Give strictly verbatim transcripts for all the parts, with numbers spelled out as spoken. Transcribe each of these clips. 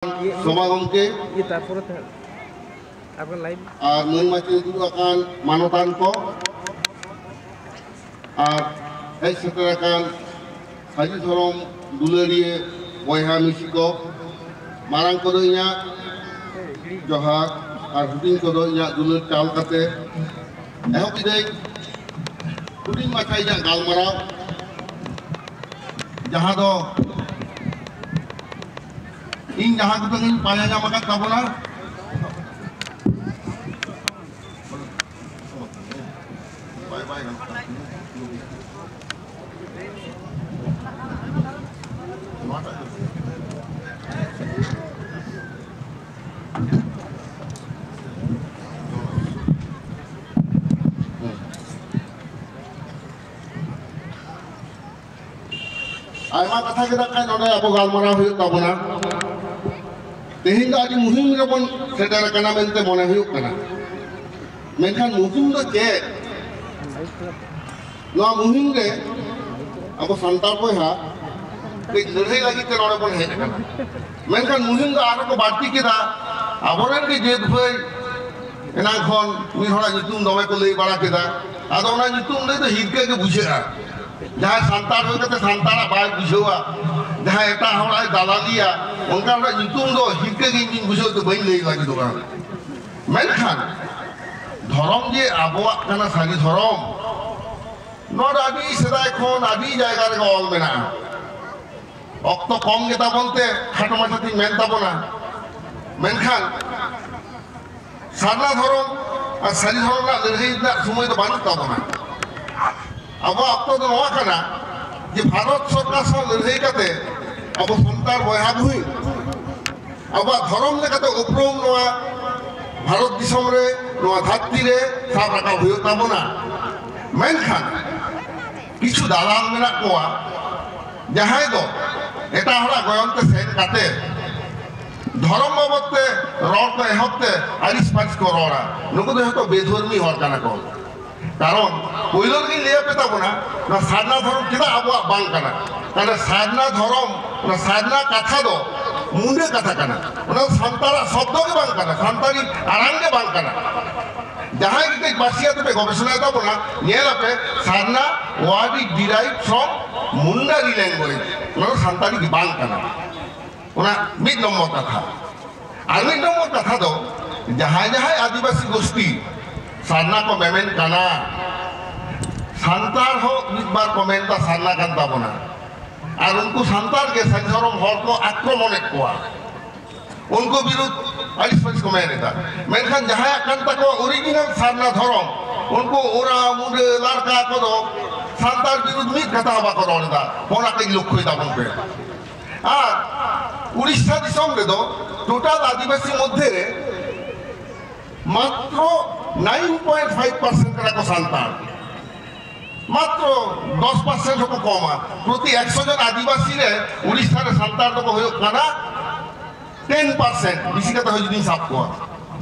ᱥᱚᱵᱷᱟ ᱜᱚᱢᱠᱮ, ᱤᱭᱟᱹ, ᱛᱟᱨᱯᱚᱨᱮ ᱛᱮ ᱟᱨ ᱢᱟᱹᱭ ᱢᱟᱹᱪᱮᱫ ᱫᱩᱲᱩᱵ ᱟᱠᱟᱱ ᱢᱟᱱᱚᱛᱟᱱ ᱠᱚ ᱟᱨ ᱦᱮᱡ ᱥᱮᱴᱮᱨ ᱟᱠᱟᱱ ᱥᱟᱹᱨᱤ ᱫᱷᱚᱨᱚᱢ ᱫᱩᱞᱟᱹᱲᱤᱭᱟᱹ ᱵᱚᱭᱦᱟ ᱢᱤᱥᱤ ᱠᱚ, ᱢᱟᱨᱟᱝ ᱠᱚᱫᱚ ᱤᱧᱟᱹᱜ ᱡᱚᱦᱟᱨ ᱟᱨ ᱦᱩᱰᱤᱧ ᱠᱚᱫᱚ ᱤᱧᱟᱹᱜ ᱫᱩᱞᱟᱹᱲ ᱪᱟᱞ ᱠᱟᱛᱮ ᱮᱦᱚᱵ ᱠᱤᱫᱟᱹᱧ ᱦᱩᱰᱤᱧ ᱢᱟᱪᱷᱟ ᱤᱧᱟᱹᱜ ᱜᱟᱞᱢᱟᱨᱟᱣ, ᱡᱟᱦᱟᱸ ᱫᱚ ᱤᱧ ᱡᱟᱦᱟᱸ ᱠᱚᱛᱮ ᱜᱤᱧ ᱯᱟᱸᱡᱟ ᱧᱟᱢ ᱟᱠᱟᱫ ᱛᱟᱵᱚᱱᱟ, ᱵᱟᱭ ᱵᱟᱭ ᱜᱟᱱᱚᱜ ᱠᱟᱱᱟ᱾ ᱱᱚᱣᱟᱴᱟᱜ ᱜᱮ᱾ ᱟᱭᱢᱟ ᱠᱟᱛᱷᱟ ᱜᱮ ᱱᱟᱜ ᱠᱷᱟᱱ ᱱᱚᱰᱮ ᱟᱵᱚ ᱜᱟᱞᱢᱟᱨᱟᱣ ᱦᱩᱭᱩᱜ ᱛᱟᱵᱚᱱᱟ᱾ ᱛᱮᱦᱮᱧ ᱫᱚ ᱟᱹᱰᱤ ᱢᱩᱦᱤᱢ ᱨᱮᱵᱚᱱ ᱥᱮᱴᱮᱨ ᱟᱠᱟᱱᱟ ᱢᱮᱱᱛᱮ ᱢᱚᱱᱮ ᱦᱩᱭᱩᱜ ᱠᱟᱱᱟ᱾ ᱢᱮᱱᱠᱷᱟᱱ ᱢᱩᱦᱤᱢ ᱫᱚ ᱪᱮᱫ? ᱱᱚᱣᱟ ᱢᱩᱦᱤᱢ ᱨᱮ ᱟᱵᱚ ᱥᱟᱱᱛᱟᱲ ᱵᱚᱭᱦᱟ ᱠᱟᱹᱡ ᱞᱟᱹᱲᱦᱟᱹᱭ ᱞᱟᱹᱜᱤᱫ ᱛᱮ ᱱᱚᱰᱮ ᱵᱚᱱ ᱦᱮᱡ ᱟᱠᱟᱱᱟ᱾ ᱢᱮᱱᱠᱷᱟᱱ ᱢᱩᱦᱤᱢ ᱫᱚ ᱟᱨᱦᱚᱸ ᱠᱚ ᱵᱟᱹᱲᱛᱤ ᱠᱮᱫᱟ᱾ ᱟᱵᱚᱨᱮᱱ ᱜᱮ ᱡᱟᱹᱛ ᱵᱷᱟᱹᱭ ᱮᱱᱟᱝ ᱠᱷᱚᱱ ᱢᱤᱫ ᱦᱚᱲᱟᱜ ᱧᱩᱛᱩᱢ ᱫᱚᱢᱮ ᱠᱚ ᱞᱟᱹᱭ ᱵᱟᱲᱟ ᱠᱮᱫᱟ᱾ ᱟᱫᱚ ᱚᱱᱟ ᱧᱩᱛᱩᱢ ᱞᱟᱹᱭ ᱫᱚ ᱦᱤᱨᱠᱟᱹ ᱜᱮ ᱵᱩᱡᱷᱟᱹᱜᱼᱟ᱾ ᱡᱟᱦᱟᱸᱭ ᱥᱟᱱᱛᱟᱲ ᱦᱩᱭ ᱠᱟᱛᱮ ᱥᱟᱱᱛᱟᱲᱟᱜ ᱵᱟᱭ ᱵᱩᱡᱷᱟᱹᱣᱟ, ᱡᱟᱦᱟᱸᱭ ᱮᱴᱟᱜ ᱦᱚᱲᱟᱜ ᱮ ᱫᱟᱞᱟᱞᱤᱭᱟ, ᱚᱱᱠᱟ ᱦᱚᱲᱟᱜ ᱧᱩᱛᱩᱢ ᱫᱚ ᱦᱤᱨᱠᱟᱹ ᱜᱮ ᱤᱧ ᱫᱩᱧ ᱵᱩᱡᱷᱟᱹᱣ ᱛᱮ ᱵᱟᱹᱧ ᱞᱟᱹᱭ ᱞᱟᱹᱜᱤᱫᱚᱜᱼᱟ᱾ ᱢᱮᱱᱠᱷᱟᱱ ᱫᱷᱚᱨᱚᱢ ᱡᱮ ᱟᱵᱚᱣᱟᱜ ᱠᱟᱱᱟ, ᱥᱟᱹᱨᱤ ᱫᱷᱚᱨᱚᱢ, ᱱᱚᱣᱟ ᱫᱚ ᱟᱹᱰᱤ ᱥᱮᱫᱟᱭ ᱠᱷᱚᱱ ᱟᱹᱰᱤ ᱡᱟᱭᱜᱟ ᱨᱮᱜᱮ ᱚᱞ ᱢᱮᱱᱟᱜᱼᱟ᱾ ᱚᱠᱛᱚ ᱠᱚᱢ ᱜᱮᱛᱟ ᱵᱚᱱ ᱛᱮ ᱠᱷᱟᱴᱚ ᱢᱟᱪᱷᱟ ᱛᱤᱧ ᱢᱮᱱ ᱛᱟᱵᱚᱱᱟ᱾ ᱢᱮᱱᱠᱷᱟᱱ ᱥᱟᱨᱱᱟ ᱫᱷᱚᱨᱚᱢ ᱟᱨ ᱥᱟᱹᱨᱤ ᱫᱷᱚᱨᱚᱢ ᱨᱮᱱᱟᱜ ᱞᱟᱹᱲᱦᱟᱹᱭ ᱨᱮᱱᱟᱜ ᱥᱚᱢᱚᱭ ᱫᱚ ᱵᱟᱹᱱᱩᱜ ᱛᱟᱵᱚᱱᱟ᱾ ᱟᱵᱚᱣᱟᱜ ᱚᱠᱛᱚ ᱫᱚ ᱱᱚᱣᱟ ᱠᱟᱱᱟ ᱡᱮ ᱵᱷᱟᱨᱚᱛ ᱥᱚᱨᱠᱟᱨ ᱥᱟᱶ ᱞᱟᱹᱲᱦᱟᱹᱭ ᱠᱟᱛᱮ ᱟᱵᱚ ᱥᱟᱱᱛᱟᱲ ᱵᱚᱭᱦᱟ ᱵᱷᱩᱭ ᱟᱵᱚᱣᱟᱜ ᱫᱷᱚᱨᱚᱢ ᱞᱮᱠᱟᱛᱮ ᱩᱯᱨᱩᱢ ᱱᱚᱣᱟ ᱵᱷᱟᱨᱚᱛ ᱫᱤᱥᱚᱢ ᱨᱮ, ᱱᱚᱣᱟ ᱫᱷᱟᱹᱨᱛᱤ ᱨᱮ ᱥᱟᱵ ᱨᱟᱠᱟᱵ ᱦᱩᱭᱩᱜ ᱛᱟᱵᱚᱱᱟ᱾ ᱢᱮᱱᱠᱷᱟᱱ ᱠᱤᱪᱷᱩ ᱫᱟᱞᱟᱞ ᱢᱮᱱᱟᱜ ᱠᱚᱣᱟ, ᱡᱟᱦᱟᱸᱭ ᱫᱚ ᱮᱴᱟᱜ ᱦᱚᱲᱟᱜ ᱜᱚᱭᱚᱱ ᱛᱮ ᱥᱮᱱ ᱠᱟᱛᱮ ᱫᱷᱚᱨᱚᱢ ᱵᱟᱵᱚᱫ ᱛᱮ ᱨᱚᱲ ᱠᱚ ᱮᱦᱚᱵ ᱛᱮ ᱟᱹᱲᱤᱥ ᱯᱟᱹᱲᱤᱥ ᱠᱚ ᱨᱚᱲᱟ᱾ ᱱᱩᱠᱩ ᱫᱚ ᱡᱷᱚᱛᱚ ᱵᱮᱫᱷᱚᱨᱢᱤ ᱦᱚᱲ ᱠᱟᱱᱟ ᱠᱚ᱾ ᱠᱟᱨᱚᱱ ᱯᱳᱭᱞᱳ ᱨᱮᱜᱮᱧ ᱞᱟᱹᱭ ᱟᱯᱮ ᱛᱟᱵᱚᱱᱟ, ᱱᱚᱣᱟ ᱥᱟᱨᱱᱟ ᱫᱷᱚᱨᱚᱢ ᱪᱮᱫᱟᱜ ᱟᱵᱚᱣᱟᱜ ᱵᱟᱝ ᱠᱟᱱᱟ? ᱛᱟᱦᱞᱮ ᱥᱟᱨᱱᱟ ᱫᱷᱚᱨᱚᱢ, ᱚᱱᱟ ᱥᱟᱨᱱᱟ ᱠᱟᱛᱷᱟ ᱫᱚ ᱢᱩᱸᱰᱟᱹ ᱠᱟᱛᱷᱟ ᱠᱟᱱᱟ, ᱚᱱᱟ ᱫᱚ ᱥᱟᱱᱛᱟᱲᱟᱜ ᱥᱚᱵᱫᱚ ᱜᱮ ᱵᱟᱝ ᱠᱟᱱᱟ, ᱥᱟᱱᱛᱟᱲᱤ ᱟᱲᱟᱝ ᱜᱮ ᱵᱟᱝ ᱠᱟᱱᱟ᱾ ᱡᱟᱦᱟᱸᱭ ᱜᱮ ᱠᱟᱹᱡ ᱯᱟᱹᱨᱥᱤ ᱟᱛᱮ ᱯᱮ ᱜᱚᱵᱮᱥᱚᱱᱟᱭ ᱛᱟᱵᱚᱱᱟ, ᱧᱮᱞ ᱟᱯᱮ ᱥᱟᱨᱱᱟ word is derived from Mundari language, ᱚᱱᱟ ᱫᱚ ᱥᱟᱱᱛᱟᱲᱤ ᱜᱮ ᱵᱟᱝ ᱠᱟᱱᱟ᱾ ᱚᱱᱟ ᱢᱤᱫ ᱱᱚᱢᱵᱚᱨ ᱠᱟᱛᱷᱟ᱾ ᱟᱨ ᱢᱤᱫ ᱱᱚᱢᱵᱚᱨ ᱠᱟᱛᱷᱟ ᱫᱚ, ᱡᱟᱦᱟᱸᱭ ᱡᱟᱦᱟᱸᱭ ᱟᱹᱫᱤᱵᱟᱹᱥᱤ ᱜᱳᱥᱴᱤ ᱥᱟᱨᱱᱟ ᱠᱚ ᱢᱮᱢᱮᱱ ᱠᱟᱱᱟ, ᱥᱟᱱᱛᱟᱲ ᱦᱚᱸ ᱢᱤᱫ ᱵᱟᱨ ᱠᱚ ᱢᱮᱱᱫᱟ ᱥᱟᱨᱱᱟ ᱠᱟᱱ ᱛᱟᱵᱚᱱᱟ, ᱟᱨ ᱩᱱᱠᱩ ᱥᱟᱱᱛᱟᱲ ᱜᱮ ᱥᱟᱹᱨᱤ ᱫᱷᱚᱨᱚᱢ ᱦᱚᱲ ᱠᱚ ᱟᱠᱨᱚᱢᱚᱱᱮᱫ ᱠᱚᱣᱟ, ᱩᱱᱠᱩ ᱵᱤᱨᱩᱫᱷ ᱟᱹᱲᱤᱥ ᱯᱟᱹᱲᱤᱥ ᱠᱚ ᱢᱮᱱ ᱮᱫᱟ᱾ ᱢᱮᱱᱠᱷᱟᱱ ᱡᱟᱦᱟᱸᱭᱟᱜ ᱠᱟᱱ ᱛᱟᱠᱚᱣᱟ original ᱥᱟᱨᱱᱟ ᱫᱷᱚᱨᱚᱢ, ᱩᱱᱠᱩ ᱳᱨᱟᱣ, ᱢᱩᱰᱟᱹ, ᱞᱟᱲᱠᱟ ᱠᱚᱫᱚ ᱥᱟᱱᱛᱟᱲ ᱵᱤᱨᱩᱫᱷ ᱢᱤᱫ ᱠᱟᱛᱷᱟ ᱦᱚᱸ ᱵᱟᱠᱚ ᱨᱚᱲ ᱮᱫᱟ᱾ ᱚᱱᱟ ᱠᱟᱹᱡ ᱞᱚᱠᱠᱷᱚᱭ ᱛᱟᱵᱚᱱ ᱯᱮ᱾ ᱟᱨ ᱩᱲᱤᱥᱥᱟ ᱫᱤᱥᱚᱢ ᱨᱮᱫᱚ ᱴᱳᱴᱟᱞ ᱟᱹᱫᱤᱵᱟᱹᱥᱤ ᱢᱚᱫᱽᱫᱷᱮ ᱨᱮ ᱢᱟᱛᱨᱚ nine point five percent ᱠᱟᱱᱟ ᱠᱚ ᱥᱟᱱᱛᱟᱲ, ᱢᱟᱛᱨᱚ ᱫᱚᱥ percent ᱦᱚᱸᱠᱚ ᱠᱚᱢᱟ᱾ ᱯᱨᱚᱛᱤ ᱮᱠᱥᱚ ᱡᱚᱱ ᱟᱹᱫᱤᱵᱟᱹᱥᱤ ᱨᱮ ᱩᱲᱤᱥᱥᱟ ᱨᱮ ᱥᱟᱱᱛᱟᱲ ᱫᱚᱠᱚ ᱦᱩᱭᱩᱜ ᱠᱟᱱᱟ ten percent, ᱵᱮᱥᱤ ᱠᱟᱛᱮ ᱦᱚᱸ ᱡᱩᱫᱤᱧ ᱥᱟᱵ ᱠᱚᱣᱟ᱾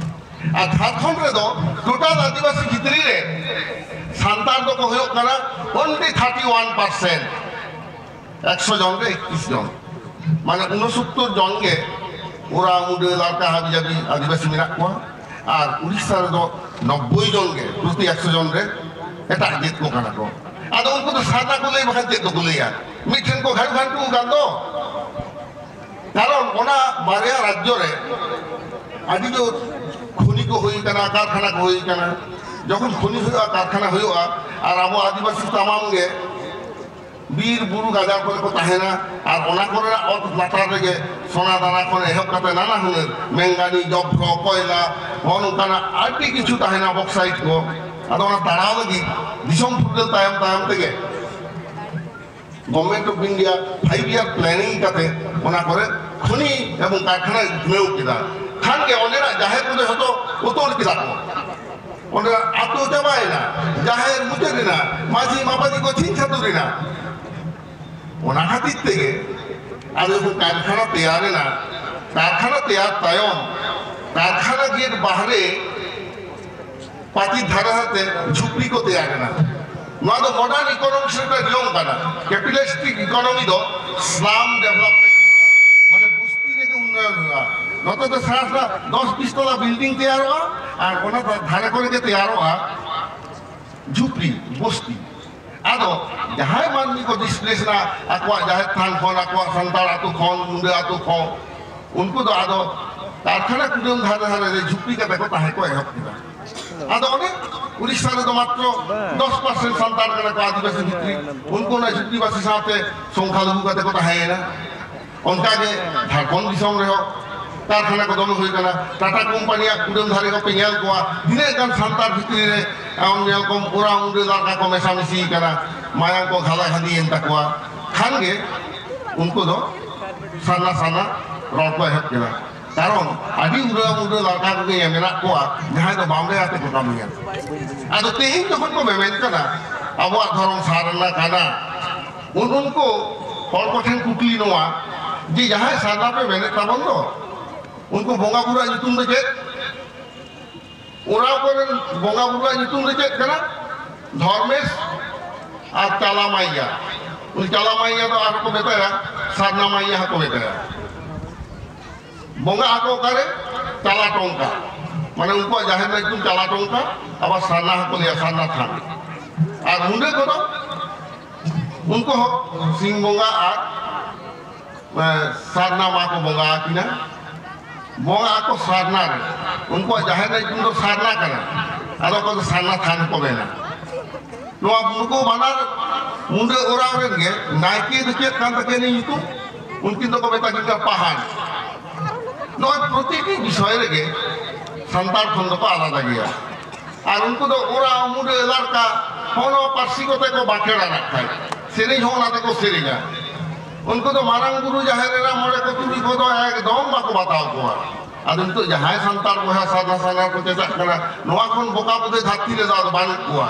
ᱟᱨ ᱡᱷᱟᱲᱠᱷᱚᱸᱰ ᱨᱮᱫᱚ ᱴᱳᱴᱟᱞ ᱟᱹᱫᱤᱵᱟᱹᱥᱤ ᱵᱷᱤᱛᱨᱤ ᱨᱮ ᱥᱟᱱᱛᱟᱲ ᱫᱚᱠᱚ ᱦᱩᱭᱩᱜ ᱠᱟᱱᱟ only thirty one percent, ᱮᱠᱥᱚ ᱡᱚᱱ ᱨᱮ ᱮᱠᱛᱨᱤᱥ ᱡᱚᱱ, ᱢᱟᱱᱮ ᱩᱱᱚᱥᱚᱛᱛᱚᱨ ᱡᱚᱱ ᱜᱮ ᱳᱨᱟᱣ, ᱢᱩᱰᱟᱹ, ᱞᱟᱲᱠᱟ ᱦᱟᱹᱵᱤᱡᱟᱹᱵᱤ ᱟᱹᱫᱤᱵᱟᱹᱥᱤ ᱢᱮᱱᱟᱜ ᱠᱚᱣᱟ᱾ ᱟᱨ ᱩᱲᱤᱥᱥᱟ ᱨᱮᱫᱚ ᱱᱚᱵᱵᱳᱭ ᱡᱚᱱ ᱜᱮ ᱯᱨᱚᱛᱤ ᱮᱠᱥᱚ ᱡᱚᱱ ᱨᱮ ᱮᱴᱟᱜ ᱡᱟᱹᱛ ᱠᱚ ᱠᱟᱱᱟ ᱠᱚ᱾ ᱟᱫᱚ ᱩᱱᱠᱩ ᱫᱚ ᱥᱟᱨᱱᱟ ᱠᱚ ᱞᱟᱹᱭ ᱵᱟᱠᱷᱟᱱ ᱪᱮᱫ ᱫᱚᱠᱚ ᱞᱟᱹᱭᱟ? ᱢᱤᱫᱴᱷᱮᱱ ᱠᱚ ᱜᱷᱟᱱᱴᱩ ᱜᱷᱟᱱᱴᱩ ᱟᱠᱟᱱ ᱫᱚ᱾ ᱠᱟᱨᱚᱱ ᱚᱱᱟ ᱵᱟᱨᱭᱟ ᱨᱟᱡᱽᱡᱚ ᱨᱮ ᱟᱹᱰᱤ ᱡᱳᱨ ᱠᱷᱚᱱᱤ ᱠᱚ ᱦᱩᱭ ᱠᱟᱱᱟ, ᱠᱟᱨᱠᱷᱟᱱᱟ ᱠᱚ ᱦᱩᱭ ᱠᱟᱱᱟ᱾ ᱡᱚᱠᱷᱚᱱ ᱠᱷᱚᱱᱤ ᱦᱩᱭᱩᱜᱼᱟ, ᱠᱟᱨᱠᱷᱟᱱᱟ ᱦᱩᱭᱩᱜᱼᱟ, ᱟᱨ ᱟᱵᱚ ᱟᱹᱫᱤᱵᱟᱹᱥᱤ ᱛᱟᱢᱟᱢ ᱜᱮ ᱵᱤᱨ ᱵᱩᱨᱩ ᱜᱟᱡᱟᱲ ᱠᱚᱨᱮ ᱠᱚ ᱛᱟᱦᱮᱱᱟ, ᱟᱨ ᱚᱱᱟ ᱠᱚᱨᱮᱱᱟᱜ ᱚᱛ ᱞᱟᱛᱟᱨ ᱨᱮᱜᱮ ᱥᱚᱱᱟ ᱫᱟᱱᱟ ᱠᱷᱚᱱ ᱮᱦᱚᱵ ᱠᱟᱛᱮ ᱱᱟᱱᱟ ᱦᱩᱱᱟᱹᱨ ᱢᱮᱝᱜᱟᱱᱤ, ᱡᱚᱵᱷᱨᱚ, ᱠᱚᱭᱞᱟ, ᱱᱚᱜᱼᱚ ᱱᱚᱝᱠᱟᱱᱟᱜ ᱟᱹᱰᱤ ᱠᱤᱪᱷᱩ ᱛᱟᱦᱮᱱᱟ, ᱵᱚᱠᱥᱟᱭᱤᱴ ᱠᱚ᱾ ᱟᱫᱚ ᱚᱱᱟ ᱛᱟᱲᱟᱣ ᱞᱟᱹᱜᱤᱫ ᱫᱤᱥᱚᱢ ᱯᱷᱩᱨᱜᱟᱹᱞ ᱛᱟᱭᱚᱢ ᱛᱟᱭᱚᱢ ᱛᱮᱜᱮ Government of India five year planning ᱠᱟᱛᱮ ᱚᱱᱟ ᱠᱚᱨᱮ ᱠᱷᱚᱱᱤ ᱮᱵᱚᱝ ᱠᱟᱨᱠᱷᱟᱱᱟ ᱩᱛᱱᱟᱹᱣ ᱠᱮᱫᱟ᱾ ᱠᱷᱟᱱ ᱜᱮ ᱚᱸᱰᱮᱱᱟᱜ ᱡᱟᱦᱮᱨ ᱠᱚᱫᱚ ᱡᱷᱚᱛᱚ ᱩᱛᱟᱹᱨ ᱠᱮᱫᱟ ᱠᱚ᱾ ᱚᱸᱰᱮᱱᱟᱜ ᱟᱹᱛᱩ ᱪᱟᱵᱟᱭᱮᱱᱟ, ᱡᱟᱦᱮᱨ ᱢᱩᱪᱟᱹᱫ ᱮᱱᱟ, ᱢᱟᱹᱡᱷᱤ ᱢᱟᱯᱟᱡᱷᱤ ᱠᱚ ᱪᱷᱤᱝ ᱪᱷᱟᱹᱛᱩᱨ ᱮᱱᱟ᱾ ᱚᱱᱟ ᱠᱷᱟᱹᱛᱤᱨ ᱛᱮᱜᱮ ᱟᱫᱚ ᱡᱚᱠᱷᱚᱱ ᱠᱟᱨᱠᱷᱟᱱᱟ ᱛᱮᱭᱟᱨ ᱮᱱᱟ, ᱠᱟᱨᱠᱷᱟᱱᱟ ᱛᱮᱭᱟᱨ ᱛᱟᱭᱚᱢ ᱠᱟᱨᱠᱷᱟᱱᱟ ᱜᱮᱴ ᱵᱟᱦᱨᱮ ᱯᱟᱹᱪᱤᱨ ᱫᱷᱟᱨᱮ ᱫᱷᱟᱨᱮᱛᱮ ᱡᱷᱩᱯᱲᱤ ᱠᱚ ᱛᱮᱭᱟᱨ ᱮᱱᱟ᱾ ᱱᱚᱣᱟ ᱫᱚ modern economics ᱨᱮᱱᱟᱜ ᱱᱤᱭᱚᱢ ᱠᱟᱱᱟ᱾ Capitalistic economy ᱫᱚ slum development, ᱢᱟᱱᱮ ᱵᱚᱥᱛᱤ ᱨᱮ ᱦᱩᱭᱩᱜᱼᱟ᱾ ᱱᱚᱛᱮ ᱫᱚ ᱥᱮᱬᱟ ᱥᱮᱬᱟ ᱫᱚᱥ ᱵᱤᱥ ᱛᱚᱞᱟ ᱵᱤᱞᱰᱤᱝ ᱛᱮᱭᱟᱨᱚᱜᱼᱟ, ᱟᱨ ᱚᱱᱟ ᱫᱷᱟᱨᱮ ᱠᱚᱨᱮ ᱜᱮ ᱛᱮᱭᱟᱨᱚᱜᱼᱟ ᱡᱷᱩᱯᱲᱤ ᱵᱚᱥᱛᱤ᱾ ᱟᱫᱚ ᱡᱟᱦᱟᱸᱭ ᱢᱟᱹᱱᱢᱤ ᱠᱚ ᱰᱤᱥᱯᱞᱮᱥ ᱮᱱᱟ ᱟᱠᱚᱣᱟᱜ ᱡᱟᱦᱮᱨ ᱛᱷᱟᱱ ᱠᱷᱚᱱ, ᱟᱠᱚᱣᱟᱜ ᱥᱟᱱᱛᱟᱲ ᱟᱹᱛᱩ ᱠᱷᱚᱱ, ᱢᱩᱸᱰᱟᱹ ᱟᱹᱛᱩ ᱠᱷᱚᱱ, ᱩᱱᱠᱩ ᱫᱚ ᱟᱫᱚ ᱠᱟᱨᱠᱷᱟᱱᱟ ᱠᱩᱰᱟᱹᱢ ᱫᱷᱟᱨᱮ ᱫᱷᱟᱨᱮ ᱨᱮ ᱡᱷᱩᱯᱲᱤ ᱠᱟᱛᱮ ᱠᱚ ᱛᱟᱦᱮᱸ ᱠᱚ ᱮᱦᱚᱵ ᱠᱮᱫᱟ᱾ ᱟᱫᱚ ᱚᱱᱮ ᱩᱲᱤᱥᱥᱟ ᱨᱮᱫᱚ ᱢᱟᱛᱨᱚ ᱫᱚᱥ ᱯᱟᱨᱥᱮᱱᱴ ᱥᱟᱱᱛᱟᱲ ᱠᱟᱱᱟ ᱠᱚ ᱟᱹᱫᱤᱵᱟᱹᱥᱤ ᱵᱷᱤᱛᱨᱤ, ᱩᱱᱠᱩ ᱚᱱᱟ ᱡᱷᱩᱯᱲᱤᱵᱟᱹᱥᱤ ᱥᱟᱶᱛᱮ ᱥᱚᱝᱠᱷᱟᱞᱚᱜᱷᱩ ᱠᱟᱛᱮ ᱠᱚ ᱛᱟᱦᱮᱸᱭᱮᱱᱟ᱾ ᱚᱱᱠᱟᱜᱮ ᱡᱷᱟᱲᱠᱷᱚᱸᱰ ᱫᱤᱥᱚᱢ ᱨᱮᱦᱚᱸ ᱠᱟᱨᱠᱷᱟᱱᱟ ᱠᱚ ᱫᱚᱢᱮ ᱦᱩᱭ ᱠᱟᱱᱟ᱾ ᱴᱟᱴᱟ ᱠᱳᱢᱯᱟᱱᱤᱭᱟᱜ ᱠᱩᱰᱟᱹᱢ ᱫᱷᱟᱨᱮ ᱠᱚᱯᱮ ᱧᱮᱞ ᱠᱚᱣᱟ, ᱛᱤᱱᱟᱹᱜ ᱜᱟᱱ ᱥᱟᱱᱛᱟᱲ ᱵᱷᱤᱛᱨᱤ ᱨᱮ ᱟᱢ ᱧᱮᱞ ᱠᱚᱢ ᱳᱨᱟᱣ ᱢᱩᱸᱰᱟᱹ ᱞᱟᱲᱠᱟ ᱠᱚ ᱢᱮᱥᱟᱢᱤᱥᱤ ᱠᱟᱱᱟ, ᱢᱟᱭᱟᱝ ᱠᱚ ᱜᱷᱟᱞᱟ ᱜᱷᱟᱹᱞᱤᱭᱮᱱ ᱛᱟᱠᱚᱣᱟ᱾ ᱠᱷᱟᱱ ᱜᱮ ᱩᱱᱠᱩ ᱫᱚ ᱥᱟᱨᱱᱟ ᱥᱟᱨᱱᱟ ᱨᱚᱲ ᱠᱚ ᱮᱦᱚᱵ ᱠᱮᱫᱟ᱾ ᱠᱟᱨᱚᱱ ᱟᱹᱰᱤ ᱩᱨᱟᱹᱣ ᱢᱩᱰᱟᱹ ᱞᱟᱲᱠᱟ ᱠᱚᱜᱮ ᱢᱮᱱᱟᱜ ᱠᱚᱣᱟ, ᱡᱟᱦᱟᱸᱭ ᱫᱚ ᱵᱟᱢᱲᱮ ᱟᱛᱮ ᱠᱚ ᱠᱟᱹᱢᱤᱭᱟ᱾ ᱟᱫᱚ ᱛᱮᱦᱮᱧ ᱡᱚᱠᱷᱚᱱ ᱠᱚ ᱢᱮᱢᱮᱱ ᱠᱟᱱᱟ ᱟᱵᱚᱣᱟᱜ ᱫᱷᱚᱨᱚᱢ ᱥᱟᱨᱱᱟ ᱠᱟᱱᱟ, ᱩᱱ ᱩᱱᱠᱩ ᱦᱚᱲ ᱠᱚᱴᱷᱮᱱ ᱠᱩᱠᱞᱤ ᱱᱚᱣᱟ ᱡᱮ, ᱡᱟᱦᱟᱸᱭ ᱥᱟᱨᱱᱟ ᱯᱮ ᱢᱮᱱᱮᱫ ᱛᱟᱵᱚᱱ ᱫᱚ, ᱩᱱᱠᱩ ᱵᱚᱸᱜᱟ ᱵᱩᱨᱩᱣᱟᱜ ᱧᱩᱛᱩᱢ ᱫᱚ ᱪᱮᱫ? ᱚᱱᱟ ᱠᱚᱨᱮᱱ ᱵᱚᱸᱜᱟ ᱵᱩᱨᱩᱣᱟᱜ ᱧᱩᱛᱩᱢ ᱫᱚ ᱪᱮᱫ ᱠᱟᱱᱟ? ᱫᱷᱚᱨᱢᱮᱥ ᱟᱨ ᱪᱟᱞᱟ ᱢᱟᱭᱭᱟ᱾ ᱩᱱᱤ ᱪᱟᱞᱟ ᱢᱟᱭᱭᱟ ᱫᱚ ᱟᱨᱦᱚᱸ ᱠᱚ ᱢᱮᱛᱟᱭᱟ, ᱥᱟᱨᱱᱟ ᱢᱟᱭᱭᱟ ᱦᱚᱸᱠᱚ ᱢᱮᱛᱟᱭᱟ᱾ ᱵᱚᱸᱜᱟ ᱟᱠᱚ ᱚᱠᱟᱨᱮ? ᱪᱟᱞᱟ ᱴᱚᱝᱠᱟ᱾ ᱢᱟᱱᱮ ᱩᱱᱠᱩᱣᱟᱜ ᱡᱟᱦᱮᱨ ᱨᱮᱱᱟᱜ ᱧᱩᱛᱩᱢ ᱪᱟᱞᱟ ᱴᱚᱝᱠᱟ, ᱟᱵᱟᱨ ᱥᱟᱨᱱᱟ ᱦᱚᱸᱠᱚ ᱞᱟᱹᱭᱟ ᱥᱟᱨᱱᱟ ᱛᱷᱟᱱ᱾ ᱟᱨ ᱢᱩᱸᱰᱟᱹ ᱠᱚᱫᱚ ᱩᱱᱠᱩ ᱦᱚᱸ ᱥᱤᱧ ᱵᱚᱸᱜᱟ ᱟᱨ ᱮ, ᱥᱟᱨᱱᱟ ᱢᱟ ᱠᱚ ᱵᱚᱸᱜᱟ ᱟᱹᱠᱤᱱᱟ᱾ ᱵᱚᱸᱜᱟ ᱟᱠᱚ ᱥᱟᱨᱱᱟ ᱨᱮ᱾ ᱩᱱᱠᱩᱣᱟᱜ ᱡᱟᱦᱮᱨ ᱨᱮᱱᱟᱜ ᱧᱩᱛᱩᱢ ᱫᱚ ᱥᱟᱨᱱᱟ ᱠᱟᱱᱟ᱾ ᱟᱫᱚ ᱚᱠᱚᱭ ᱫᱚ ᱥᱟᱨᱱᱟ ᱛᱷᱟᱱ ᱠᱚ ᱢᱮᱱᱟ᱾ ᱱᱚᱣᱟ ᱱᱩᱠᱩ ᱵᱟᱱᱟᱨ ᱢᱩᱸᱰᱟᱹ ᱚᱨᱟᱣ ᱨᱮᱱ ᱜᱮ ᱱᱟᱭᱠᱮ ᱫᱚ ᱪᱮᱫ ᱠᱟᱱ ᱛᱟᱹᱠᱤᱱᱟ ᱧᱩᱛᱩᱢ? ᱩᱱᱠᱤᱱ ᱫᱚᱠᱚ ᱢᱮᱛᱟ ᱠᱤᱱ ᱠᱟᱱᱟ ᱯᱟᱦᱟᱱ᱾ ᱱᱚᱜᱼᱚᱭ ᱯᱨᱚᱛᱤᱴᱤ ᱵᱤᱥᱚᱭ ᱨᱮᱜᱮ ᱥᱟᱱᱛᱟᱲ ᱠᱷᱚᱱ ᱫᱚᱠᱚ ᱟᱞᱟᱫᱟ ᱜᱮᱭᱟ᱾ ᱟᱨ ᱩᱱᱠᱩ ᱫᱚ ᱚᱨᱟᱣ, ᱢᱩᱸᱰᱟᱹ, ᱞᱟᱲᱠᱟ, ᱦᱚᱸᱜᱼᱚ ᱱᱚᱣᱟ ᱯᱟᱹᱨᱥᱤ ᱠᱚᱛᱮ ᱠᱚ ᱵᱟᱸᱠᱷᱮᱲᱟ ᱱᱟᱜ ᱠᱷᱟᱡ᱾ ᱥᱮᱨᱮᱧ ᱦᱚᱸ ᱚᱱᱟ ᱛᱮᱠᱚ ᱥᱮᱨᱮᱧᱟ᱾ ᱩᱱᱠᱩ ᱫᱚ ᱢᱟᱨᱟᱝ ᱵᱩᱨᱩ, ᱡᱟᱦᱮᱨ ᱮᱨᱟ, ᱢᱚᱬᱮ ᱠᱚ ᱛᱩᱨᱩᱭ ᱠᱚᱫᱚ ᱮᱠᱫᱚᱢ ᱵᱟᱠᱚ ᱵᱟᱛᱟᱣ ᱠᱚᱣᱟ᱾ ᱟᱫᱚ ᱱᱤᱛᱚᱜ ᱡᱟᱦᱟᱸᱭ ᱥᱟᱱᱛᱟᱲ ᱵᱚᱭᱦᱟ ᱥᱟᱨᱱᱟ ᱥᱟᱨᱱᱟ ᱠᱚ ᱪᱮᱪᱟᱜ ᱠᱟᱱᱟ, ᱱᱚᱣᱟ ᱠᱷᱚᱱ ᱵᱚᱠᱟ ᱵᱩᱫᱷᱤ ᱫᱷᱟᱹᱨᱛᱤ ᱨᱮᱫᱚ ᱟᱫᱚ ᱵᱟᱹᱱᱩᱜ ᱠᱚᱣᱟ᱾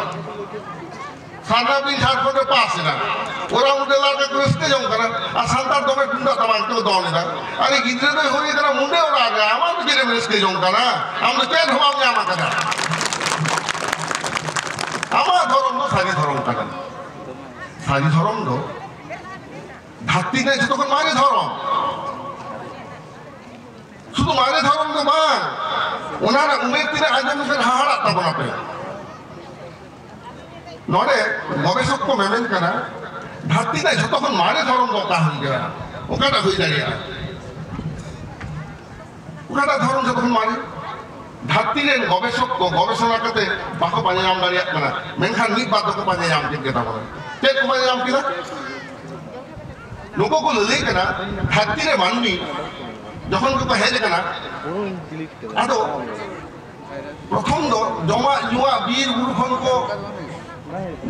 ᱥᱟᱨᱱᱟ ᱵᱤᱞ ᱡᱷᱟᱲᱠᱷᱚᱸᱰ ᱨᱮ ᱯᱟᱥ ᱮᱱᱟ, ᱚᱨᱟᱣ, ᱢᱩᱸᱰᱟᱹ, ᱞᱟᱲᱠᱟ ᱠᱚ ᱨᱟᱹᱥᱠᱟᱹ ᱡᱚᱝ ᱠᱟᱱᱟ, ᱟᱨ ᱥᱟᱱᱛᱟᱲ ᱫᱚᱢᱮ ᱛᱩᱢᱫᱟᱜ ᱴᱟᱢᱟᱠ ᱛᱮᱠᱚ ᱫᱚᱱ ᱮᱫᱟ᱾ ᱟᱨᱮ, ᱜᱤᱫᱽᱨᱟᱹ ᱫᱚᱭ ᱦᱩᱭ ᱟᱠᱟᱱᱟ ᱢᱩᱸᱰᱟᱹ ᱚᱲᱟᱜ ᱨᱮ, ᱟᱢᱟᱜ ᱫᱚ ᱪᱮᱫ ᱮᱢ ᱨᱟᱹᱥᱠᱟᱹ ᱡᱚᱝ ᱠᱟᱱᱟ? ᱟᱢ ᱫᱚ ᱪᱮᱫ ᱦᱚᱸ ᱵᱟᱢ ᱧᱟᱢ ᱟᱠᱟᱫᱟ᱾ ᱟᱢᱟᱜ ᱫᱷᱚᱨᱚᱢ ᱫᱚ ᱥᱟᱹᱨᱤ ᱫᱷᱚᱨᱚᱢ ᱠᱟᱱᱟ᱾ ᱥᱟᱹᱨᱤ ᱫᱷᱚᱨᱚᱢ ᱫᱚ ᱫᱷᱟᱹᱨᱛᱤ ᱨᱮ ᱡᱚᱛᱚ ᱠᱷᱚᱱ ᱢᱟᱨᱮ ᱫᱷᱚᱨᱚᱢ᱾ ᱥᱩᱫᱷᱩ ᱢᱟᱨᱮ ᱫᱷᱚᱨᱚᱢ ᱫᱚ ᱵᱟᱝ, ᱚᱱᱟ ᱨᱮᱱᱟᱜ ᱩᱢᱮᱨ ᱛᱤᱱᱟᱹᱜ ᱟᱸᱡᱚᱢ ᱞᱮᱠᱷᱟᱱ ᱦᱟᱦᱟᱲᱟᱜ ᱛᱟᱵᱚᱱᱟᱯᱮ᱾ ᱱᱚᱰᱮ ᱜᱚᱵᱮᱥᱚᱠ ᱠᱚ ᱢᱮᱢᱮᱱ ᱠᱟᱱᱟ, ᱫᱷᱟᱹᱨᱛᱤ ᱨᱮᱱᱟᱜ ᱡᱷᱚᱛᱚ ᱠᱷᱚᱱ ᱢᱟᱨᱮ ᱫᱷᱚᱨᱚᱢ ᱫᱚ ᱚᱠᱟ ᱦᱩᱭ ᱠᱟᱱᱟ? ᱚᱠᱟᱴᱟᱜ ᱦᱩᱭ ᱫᱟᱲᱮᱭᱟᱜᱼᱟ? ᱚᱠᱟᱴᱟᱜ ᱫᱷᱚᱨᱚᱢ ᱡᱷᱚᱛᱚ ᱠᱷᱚᱱ ᱢᱟᱨᱮ? ᱫᱷᱟᱹᱨᱛᱤ ᱨᱮᱱ ᱜᱚᱵᱮᱥᱚᱠ ᱠᱚ ᱜᱚᱵᱮᱥᱚᱱᱟ ᱠᱟᱛᱮ ᱵᱟᱠᱚ ᱯᱟᱸᱡᱟ ᱧᱟᱢ ᱫᱟᱲᱮᱭᱟᱜ ᱠᱟᱱᱟ, ᱢᱮᱱᱠᱷᱟᱱ ᱢᱤᱫ ᱵᱟᱨ ᱫᱚᱠᱚ ᱯᱟᱸᱡᱟ ᱧᱟᱢ ᱠᱮᱫ ᱜᱮ ᱛᱟᱵᱚᱱᱟ᱾ ᱪᱮᱫ ᱠᱚ ᱯᱟᱸᱡᱟ ᱧᱟᱢ ᱠᱮᱫᱟ? ᱱᱩᱠᱩ ᱠᱚ ᱞᱟᱹᱞᱟᱹᱭ ᱠᱟᱱᱟ, ᱫᱷᱟᱹᱨᱛᱤ ᱨᱮ ᱢᱟᱹᱱᱢᱤ ᱡᱚᱠᱷᱚᱱ ᱜᱮᱠᱚ ᱦᱮᱡ ᱟᱠᱟᱱᱟ, ᱟᱫᱚ ᱯᱨᱚᱛᱷᱚᱢ ᱫᱚ ᱡᱚᱢᱟᱜ ᱧᱩᱣᱟᱜ ᱵᱤᱨ ᱵᱩᱨᱩ ᱠᱷᱚᱱ ᱠᱚ